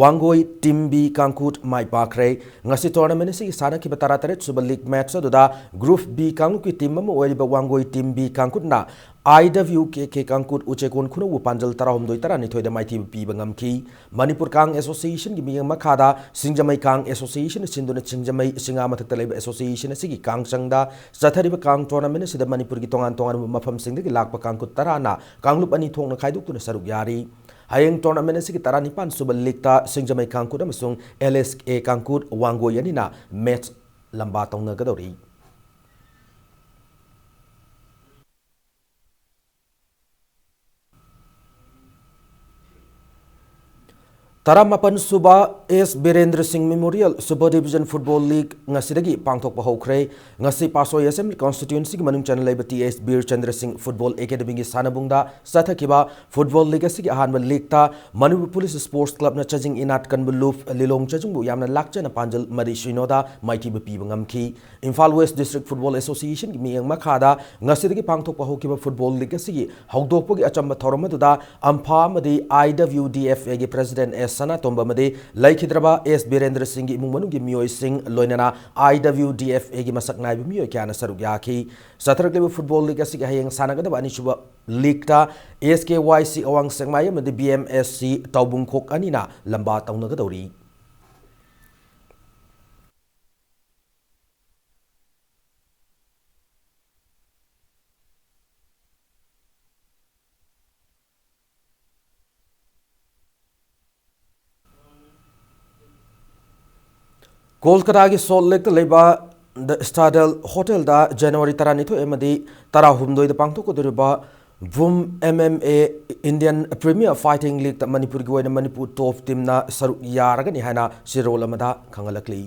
ꯋꯥꯡꯒꯣꯏ Team B ꯀꯥꯡꯀꯨꯠ ꯃꯥꯏ ꯄꯥꯛꯈ꯭ꯔꯦ꯫ ꯉꯁꯤ tournament ꯑꯁꯤꯒꯤ ꯁꯥꯟꯅꯈꯤꯕ ꯇꯔꯥꯇꯔꯦꯠ ꯁꯨꯕ league match ꯑꯗꯨꯗ Group B ꯀꯥꯡꯂꯨꯞꯀꯤ team ꯑꯃ ꯑꯣꯏꯔꯤꯕ Wangoi Team B ꯀꯥꯡꯀꯨꯠꯅ I W K K ꯀꯥꯡꯀꯨꯠ ꯎꯆꯦꯀꯣꯟ ꯈꯨꯅꯧꯕꯨ ꯄꯥꯟꯖꯜ ꯇꯔꯥꯍꯨꯝꯗꯣꯏ ꯇꯔꯥꯅꯤꯊꯣꯏꯗ ꯃꯥꯏꯊꯤꯕ ꯄꯤꯕ ꯉꯝꯈꯤ꯫ ꯃꯅꯤꯄꯨꯔ ꯀꯥꯡ Associationꯒꯤ ꯃꯤꯠꯌꯦꯡ ꯃꯈꯥꯗ ꯁꯤꯡꯖꯃꯩ ꯀꯥꯡ Associationꯅ ꯁꯤꯟꯗꯨꯅ ꯁꯤꯡꯖꯃꯩ ꯁꯤꯡꯉꯥ ꯃꯊꯛꯇ ꯂꯩꯕ association ꯑꯁꯤꯒꯤ ꯀꯥꯡ ꯆꯪꯗ ꯆꯠꯊꯔꯤꯕ ꯀꯥꯡ tournament ꯑꯁꯤꯗ ꯃꯅꯤꯄꯨꯔꯒꯤ ꯇꯣꯉꯥꯟ ꯇꯣꯉꯥꯟꯕ ꯃꯐꯝꯁꯤꯡꯗꯒꯤ ꯂꯥꯛꯄ ꯀꯥꯡꯀꯨꯠ ꯇꯔꯥꯅ ꯀꯥꯡꯂꯨꯞ ꯑꯅꯤ ꯊꯣꯛꯅ ꯈꯥꯏꯗꯣꯛꯇꯨꯅ ꯁꯔꯨꯛ ꯌꯥꯔꯤ꯫ ꯍꯌꯦꯡ tournament ꯑꯁꯤꯒꯤ ꯇꯔꯥꯅꯤꯄꯥꯟ ꯁꯨꯕ leagueꯇ ꯁꯤꯡꯖꯃꯩ ꯀꯥꯡꯀꯨꯠ ꯑꯃꯁꯨꯡ L S A ꯀꯥꯡꯀꯨꯠ ꯋꯥꯡꯒꯣꯏ ꯑꯅꯤꯅ match ꯂꯝꯕꯥ ꯇꯧꯅꯒꯗꯧꯔꯤ꯫ ꯇꯔꯥꯃꯥꯄꯟ ꯁꯨꯕ ꯑꯦꯁ ꯕꯤꯔꯦꯟꯗ꯭ꯔ ꯁꯤꯡ memorial super division football league ꯉꯁꯤꯗꯒꯤ ꯄꯥꯡꯊꯣꯛꯄ ꯍꯧꯈ꯭ꯔꯦ꯫ ꯉꯁꯤ ꯄꯥꯠꯁꯣꯏ ꯑꯦꯁꯦꯝꯕ꯭ꯂꯤ ꯀꯣꯟꯁꯇꯤꯇ꯭ꯌꯨꯑꯦꯟꯁꯤꯒꯤ ꯃꯅꯨꯡ ꯆꯟꯅ ꯂꯩꯕ ꯇꯤ ꯑꯦꯁ ꯕꯤꯔ ꯆꯟꯗ꯭ꯔ ꯁꯤꯡ ꯐꯨꯠꯕꯣꯜ ꯑꯦꯀꯥꯗꯃꯤꯒꯤ ꯁꯥꯟꯅꯕꯨꯡꯗ ꯆꯠꯊꯈꯤꯕ ꯐꯨꯠꯕꯣꯜ ꯂꯤꯒ ꯑꯁꯤꯒꯤ ꯑꯍꯥꯟꯕ ꯂꯤꯒꯇ ꯃꯅꯤꯄꯨꯔ ꯄꯨꯂꯤꯁ ꯁ꯭ꯄꯣꯔꯠꯁ ꯀ꯭ꯂꯕꯅ ꯆꯥꯖꯤꯡ ꯏꯅꯥꯠ ꯀꯟꯕ ꯂꯨꯞ ꯂꯤꯂꯣꯡ ꯆꯥꯖꯤꯡꯕꯨ ꯌꯥꯝꯅ ꯂꯥꯛꯆꯅ ꯄꯥꯟꯖꯜ ꯃꯔꯤ ꯁꯤꯅꯣꯗ ꯃꯥꯏꯊꯤꯕ ꯄꯤꯕ ꯉꯝꯈꯤ꯫ ꯏꯝꯐꯥꯜ ꯋꯦꯁ ꯗꯤꯁꯇ꯭ꯔꯤꯛ ꯐꯨꯠꯕꯣꯜ ꯑꯦꯁꯣꯁꯤꯌꯦꯁꯟꯒꯤ ꯃꯤꯠꯌꯦꯡ ꯃꯈꯥꯗ ꯉꯁꯤꯗꯒꯤ ꯄꯥꯡꯊꯣꯛꯄ ꯍꯧꯈꯤꯕ ꯐꯨꯠꯕꯣꯜ ꯂꯤꯒ ꯑꯁꯤꯒꯤ ꯍꯧꯗꯣꯛꯄꯒꯤ ꯑꯆꯝꯕ ꯊꯧꯔꯝ ꯑꯗꯨꯗ ꯑꯝꯐꯥ ꯑꯃꯗꯤ ꯑꯥꯏ ꯗꯕ꯭ꯂꯤꯎ ꯗꯤ ꯑꯦꯐ ꯑꯦꯒꯤ ꯄ꯭ꯔꯦꯁꯤꯗꯦꯟꯠ ꯑꯦꯁ ꯁꯅꯥꯇꯣꯝꯕ ꯑꯃꯗꯤ ꯂꯩꯈꯤꯗ꯭ꯔꯕ ꯑꯦꯁ ꯕꯤꯔꯦꯟꯗ꯭ꯔ ꯁꯤꯡꯒꯤ ꯏꯃꯨꯡ ꯃꯅꯨꯡꯒꯤ ꯃꯤꯑꯣꯏꯁꯤꯡ, ꯂꯣꯏꯅꯅ ꯑꯥꯏ ꯗꯕ꯭ꯂꯤꯎ ꯗꯤ ꯑꯦꯐ ꯑꯦꯒꯤ ꯃꯁꯛ ꯅꯥꯏꯕ ꯃꯤꯑꯣꯏ ꯀꯌꯥꯅ ꯁꯔꯨꯛ ꯌꯥꯈꯤ꯫ ꯆꯠꯊꯔꯛꯂꯤꯕ ꯐꯨꯠꯕꯣꯜ ꯂꯤꯒ ꯑꯁꯤꯒꯤ ꯍꯌꯦꯡ ꯁꯥꯟꯅꯒꯗꯕ ꯑꯅꯤꯁꯨꯕ ꯂꯤꯒꯇ ꯑꯦꯁ ꯀꯦ ꯋꯥꯏ ꯁꯤ ꯑꯋꯥꯡ ꯁꯦꯛꯃꯥꯏ ꯑꯃꯗꯤ ꯕꯤ ꯑꯦꯝ ꯑꯦꯁ ꯁꯤ ꯇꯥꯎꯕꯨꯡꯈꯣꯛ ꯑꯅꯤꯅ ꯂꯝꯕꯥ ꯇꯧꯅꯒꯗꯧꯔꯤ꯫ ꯀꯣꯜꯀꯇꯥꯒꯤ ꯁꯣꯜꯠ ꯂꯦꯛꯇ ꯂꯩꯕ ꯗ ꯁ꯭ꯇꯥꯗꯜ ꯍꯣꯇꯦꯜꯗ ꯖꯅꯋꯥꯔꯤ ꯇꯔꯥꯅꯤꯊꯣꯏ ꯑꯃꯗꯤ ꯇꯔꯥꯍꯨꯝꯗꯣꯏꯗ ꯄꯥꯡꯊꯣꯛꯀꯗꯧꯔꯤꯕ ꯚꯨꯝ M M A Indian premier fighting ꯂꯤꯒꯇ ꯃꯅꯤꯄꯨꯔꯒꯤ ꯑꯣꯏꯅ ꯃꯅꯤꯄꯨꯔ ꯇꯣꯞ ꯇꯤꯝꯅ ꯁꯔꯨꯛ ꯌꯥꯔꯒꯅꯤ ꯍꯥꯏꯅ ꯆꯦꯔꯣꯜ ꯑꯃꯗ ꯈꯪꯍꯜꯂꯛꯂꯤ꯫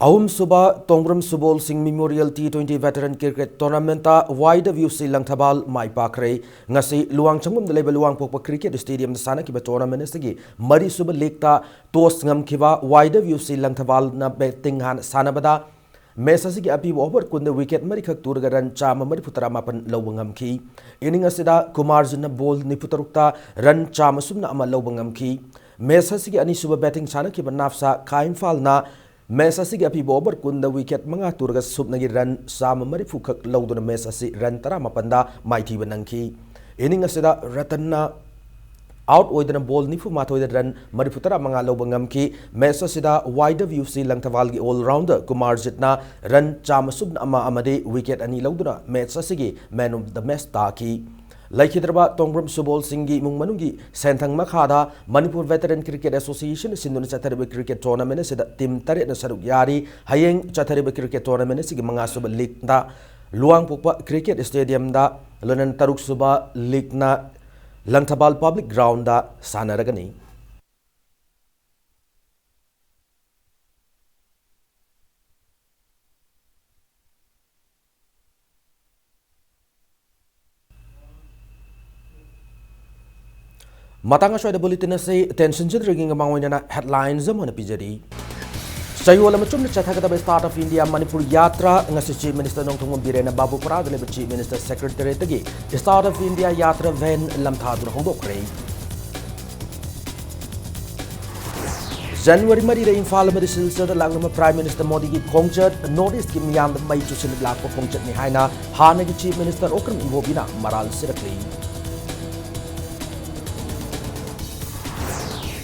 ꯑꯍꯨꯝꯁꯨꯕ ꯇꯣꯡꯕ꯭ꯔꯝ ꯁꯨꯕꯣꯜ ꯁꯤꯡ ꯃꯦꯃꯣꯔꯤꯌꯦꯜ ꯇꯤ ꯇ꯭ꯋꯦꯟꯇꯤ ꯚꯦꯇꯔꯟ ꯀ꯭ꯔꯤꯀꯦꯠ ꯇꯣꯔꯅꯥꯃꯦꯟꯠꯇ ꯋꯥꯏ ꯗꯕ꯭ꯌꯨ ꯁꯤ ꯂꯪꯊꯕꯥꯜ ꯃꯥꯏ ꯄꯥꯛꯈ꯭ꯔꯦ꯫ ꯉꯁꯤ ꯂꯨꯋꯥꯡꯁꯪꯕꯝꯗ ꯂꯩꯕ ꯂꯨꯋꯥꯡꯄꯣꯛꯄ ꯀ꯭ꯔꯤꯀꯦꯠ ꯁ꯭ꯇꯦꯗꯤꯌꯝꯗ ꯁꯥꯟꯅꯈꯤꯕ ꯇꯣꯔꯅꯥꯃꯦꯟꯠ ꯑꯁꯤꯒꯤ ꯃꯔꯤꯁꯨꯕ ꯂꯤꯒꯇ ꯇꯣꯁ ꯉꯝꯈꯤꯕ ꯋꯥꯏ ꯗꯕ꯭ꯌꯨ ꯁꯤ ꯂꯪꯊꯕꯥꯜꯅ ꯕꯦꯇꯤꯡ ꯍꯥꯟꯅ ꯁꯥꯟꯅꯕꯗ ꯃꯦꯆ ꯑꯁꯤꯒꯤ ꯑꯄꯤꯕ ꯑꯣꯚꯔ ꯀꯨꯟꯗ ꯋꯤꯀꯦꯠ ꯃꯔꯤꯈꯛ ꯇꯨꯔꯒ ꯔꯟ ꯆꯥꯝꯃ ꯃꯔꯤꯐꯨ ꯇꯔꯥ ꯃꯥꯄꯟ ꯂꯧꯕ ꯉꯝꯈꯤ꯫ ꯏꯅꯤꯡ ꯑꯁꯤꯗ ꯀꯨꯃꯥꯔꯖꯤꯠꯅ ꯕꯣꯜ ꯅꯤꯐꯨ ꯇꯔꯨꯛꯇ ꯔꯟ ꯆꯥꯝꯃ ꯁꯨꯞꯅ ꯑꯃ ꯂꯧꯕ ꯉꯝꯈꯤ꯫ ꯃꯦꯆ ꯑꯁꯤꯒꯤ ꯑꯅꯤꯁꯨꯕ ꯕꯦꯇꯤꯡ ꯁꯥꯟꯅꯈꯤꯕ ꯅꯥꯐꯁꯥ ꯈꯥ ꯏꯝꯐꯥꯜꯅ ꯃꯦꯆ ꯑꯁꯤꯒꯤ ꯑꯄꯤꯕ ꯑꯣꯚꯔ ꯀꯨꯟꯗ ꯋꯤꯀꯦꯠ ꯃꯉꯥ ꯇꯨꯔꯒ ꯁꯨꯞꯅꯒꯤ ꯔꯟ ꯆꯥꯝꯃ ꯃꯔꯤꯐꯨ ꯈꯛ ꯂꯧꯗꯨꯅ ꯃꯦꯆ ꯑꯁꯤ ꯔꯟ ꯇꯔꯥꯃꯥꯄꯟꯗ ꯃꯥꯏꯊꯤꯕ ꯅꯪꯈꯤ꯫ ꯏꯅꯤꯡ ꯑꯁꯤꯗ ꯔꯇꯟꯅ ꯑꯥꯎꯠ ꯑꯣꯏꯗꯨꯅ ꯕꯣꯜ ꯅꯤꯐꯨ ꯃꯥꯊꯣꯏꯗ ꯔꯟ ꯃꯔꯤꯐꯨ ꯇꯔꯥ ꯃꯉꯥ ꯂꯧꯕ ꯉꯝꯈꯤ꯫ ꯃꯦꯆ ꯑꯁꯤꯗ ꯋꯥꯏ ꯗꯕ꯭ꯌꯨ ꯁꯤ ꯂꯪꯊꯕꯥꯜꯒꯤ ꯑꯣꯜ ꯔꯥꯎꯟꯗꯔ ꯀꯨꯃꯥꯔꯖꯤꯠꯅ ꯔꯟ ꯆꯥꯝꯃ ꯁꯨꯞꯅ ꯑꯃ ꯑꯃꯗꯤ ꯋꯤꯀꯦꯠ ꯑꯅꯤ ꯂꯧꯗꯨꯅ ꯃꯦꯆ ꯑꯁꯤꯒꯤ ꯃꯦꯟ ꯑꯣꯐ ꯗ ꯃꯦꯆ ꯇꯥꯈꯤ꯫ ꯂꯩꯈꯤꯗ꯭ꯔꯕ ꯇꯣꯡꯕ꯭ꯔꯝ ꯁꯨꯕꯣꯜ ꯁꯤꯡꯒꯤ ꯏꯃꯨꯡ ꯃꯅꯨꯡꯒꯤ ꯁꯦꯟꯊꯪ ꯃꯈꯥꯗ ꯃꯅꯤꯄꯨꯔ ꯚꯦꯇꯔꯟ ꯀ꯭ꯔꯤꯀꯦꯠ ꯑꯦꯁꯣꯁꯤꯌꯦꯁꯟꯅ ꯁꯤꯟꯗꯨꯅ ꯆꯠꯊꯔꯤꯕ ꯀ꯭ꯔꯤꯀꯦꯠ ꯇꯣꯔꯅꯥꯃꯦꯟꯠ ꯑꯁꯤꯗ ꯇꯤꯝ ꯇꯔꯦꯠꯅ ꯁꯔꯨꯛ ꯌꯥꯔꯤ꯫ ꯍꯌꯦꯡ ꯆꯠꯊꯔꯤꯕ ꯀ꯭ꯔꯤꯀꯦꯠ ꯇꯣꯔꯅꯥꯃꯦꯟꯠ ꯑꯁꯤꯒꯤ ꯃꯉꯥꯁꯨꯕ ꯂꯤꯒꯅ ꯂꯨꯋꯥꯡꯄꯣꯛꯄ ꯀ꯭ꯔꯤꯀꯦꯠ ꯁ꯭ꯇꯦꯗꯤꯌꯝꯗ, ꯂꯣꯏꯅꯅ ꯇꯔꯨꯛꯁꯨꯕ ꯂꯤꯒꯅ ꯂꯪꯊꯕꯥꯜ ꯄꯕ꯭ꯂꯤꯛ ꯒ꯭ꯔꯥꯎꯟꯗ ꯁꯥꯟꯅꯔꯒꯅꯤ꯫ ꯃꯇꯥꯡ ꯑꯁ꯭ꯋꯥꯏꯗ ꯕꯨꯂꯦꯇꯤꯟ ꯑꯁꯤ ꯇꯦꯟꯁꯤꯟꯖꯗ꯭ꯔꯤꯉꯩ ꯃꯃꯥꯡ ꯑꯣꯏꯅ ꯍꯦꯗꯂꯥꯏꯟꯁ ꯑꯃ ꯑꯣꯏꯅ ꯄꯤꯖꯔꯤ꯫ ꯆꯌꯣꯜ ꯑꯃ ꯆꯨꯞꯅ ꯆꯠꯊꯒꯗꯕ Start-up India Manipur ꯌꯥꯇ꯭ꯔꯥ ꯉꯁꯤ ꯆꯤꯐ ꯃꯤꯅꯤꯁꯇꯔ ꯅꯣꯡꯊꯣꯝꯕꯝ ꯕꯤꯔꯦꯟꯅ ꯕꯥꯕꯨꯄꯨꯔꯥꯗ ꯂꯩꯕ ꯆꯤꯐ ꯃꯤꯅꯤꯁꯇꯔ ꯁꯦꯀ꯭ꯔꯦꯇꯦꯔꯤꯌꯦꯠꯇꯒꯤ Start-up India ꯌꯥꯇ꯭ꯔꯥ ꯚꯦꯟ ꯂꯝꯊꯥꯗꯨꯅ ꯍꯧꯗꯣꯛꯈ꯭ꯔꯦ꯫ ꯖꯅꯋꯥꯔꯤ ꯃꯔꯤꯗ ꯏꯝꯐꯥꯜ ꯑꯃꯗꯤ ꯁꯤꯜꯆꯔꯗ ꯂꯥꯛꯂꯝꯕ ꯄ꯭ꯔꯥꯏꯝ ꯃꯤꯅꯤꯁꯇꯔ ꯃꯣꯗꯤꯒꯤ ꯈꯣꯡꯆꯠ, ꯅꯣꯔꯠ ꯏꯁ꯭ꯠꯀꯤ ꯃꯤꯌꯥꯝꯗ ꯃꯩ ꯆꯨꯁꯤꯟꯅ ꯂꯥꯛꯄ ꯈꯣꯡꯆꯠꯅꯤ ꯍꯥꯏꯅ ꯍꯥꯟꯅꯒꯤ ꯆꯤꯐ ꯃꯤꯅꯤꯁꯇꯔ ꯑꯣꯀ꯭ꯔꯝ ꯏꯕꯣꯕꯤꯅ ꯃꯔꯥꯜ ꯁꯤꯔꯛꯂꯤ꯫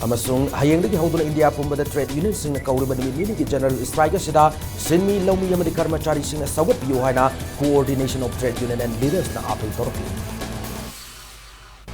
ꯑꯃꯁꯨꯡ ꯍꯌꯦꯡꯗꯒꯤ ꯍꯧꯗꯨꯅ ꯏꯟꯗꯤꯌꯥ ꯄꯨꯝꯕꯗ ꯇ꯭ꯔꯦꯗ ꯌꯨꯅꯤꯌꯟꯁꯤꯡꯅ ꯀꯧꯔꯤꯕ ꯅꯨꯃꯤꯠ ꯅꯤꯅꯤꯒꯤ ꯖꯦꯅꯔꯦꯜ ꯁ꯭ꯇ꯭ꯔꯥꯏꯛ ꯑꯁꯤꯗ ꯁꯤꯟꯃꯤ, ꯂꯧꯃꯤ ꯑꯃꯗꯤ ꯀꯔꯃꯆꯥꯔꯤꯁꯤꯡꯅ ꯁꯧꯒꯠꯄꯤꯌꯨ ꯍꯥꯏꯅ Coordination of Trade Union and Leaders-ꯅ ꯑꯥꯄꯤꯜ ꯇꯧꯔꯛꯂꯤ꯫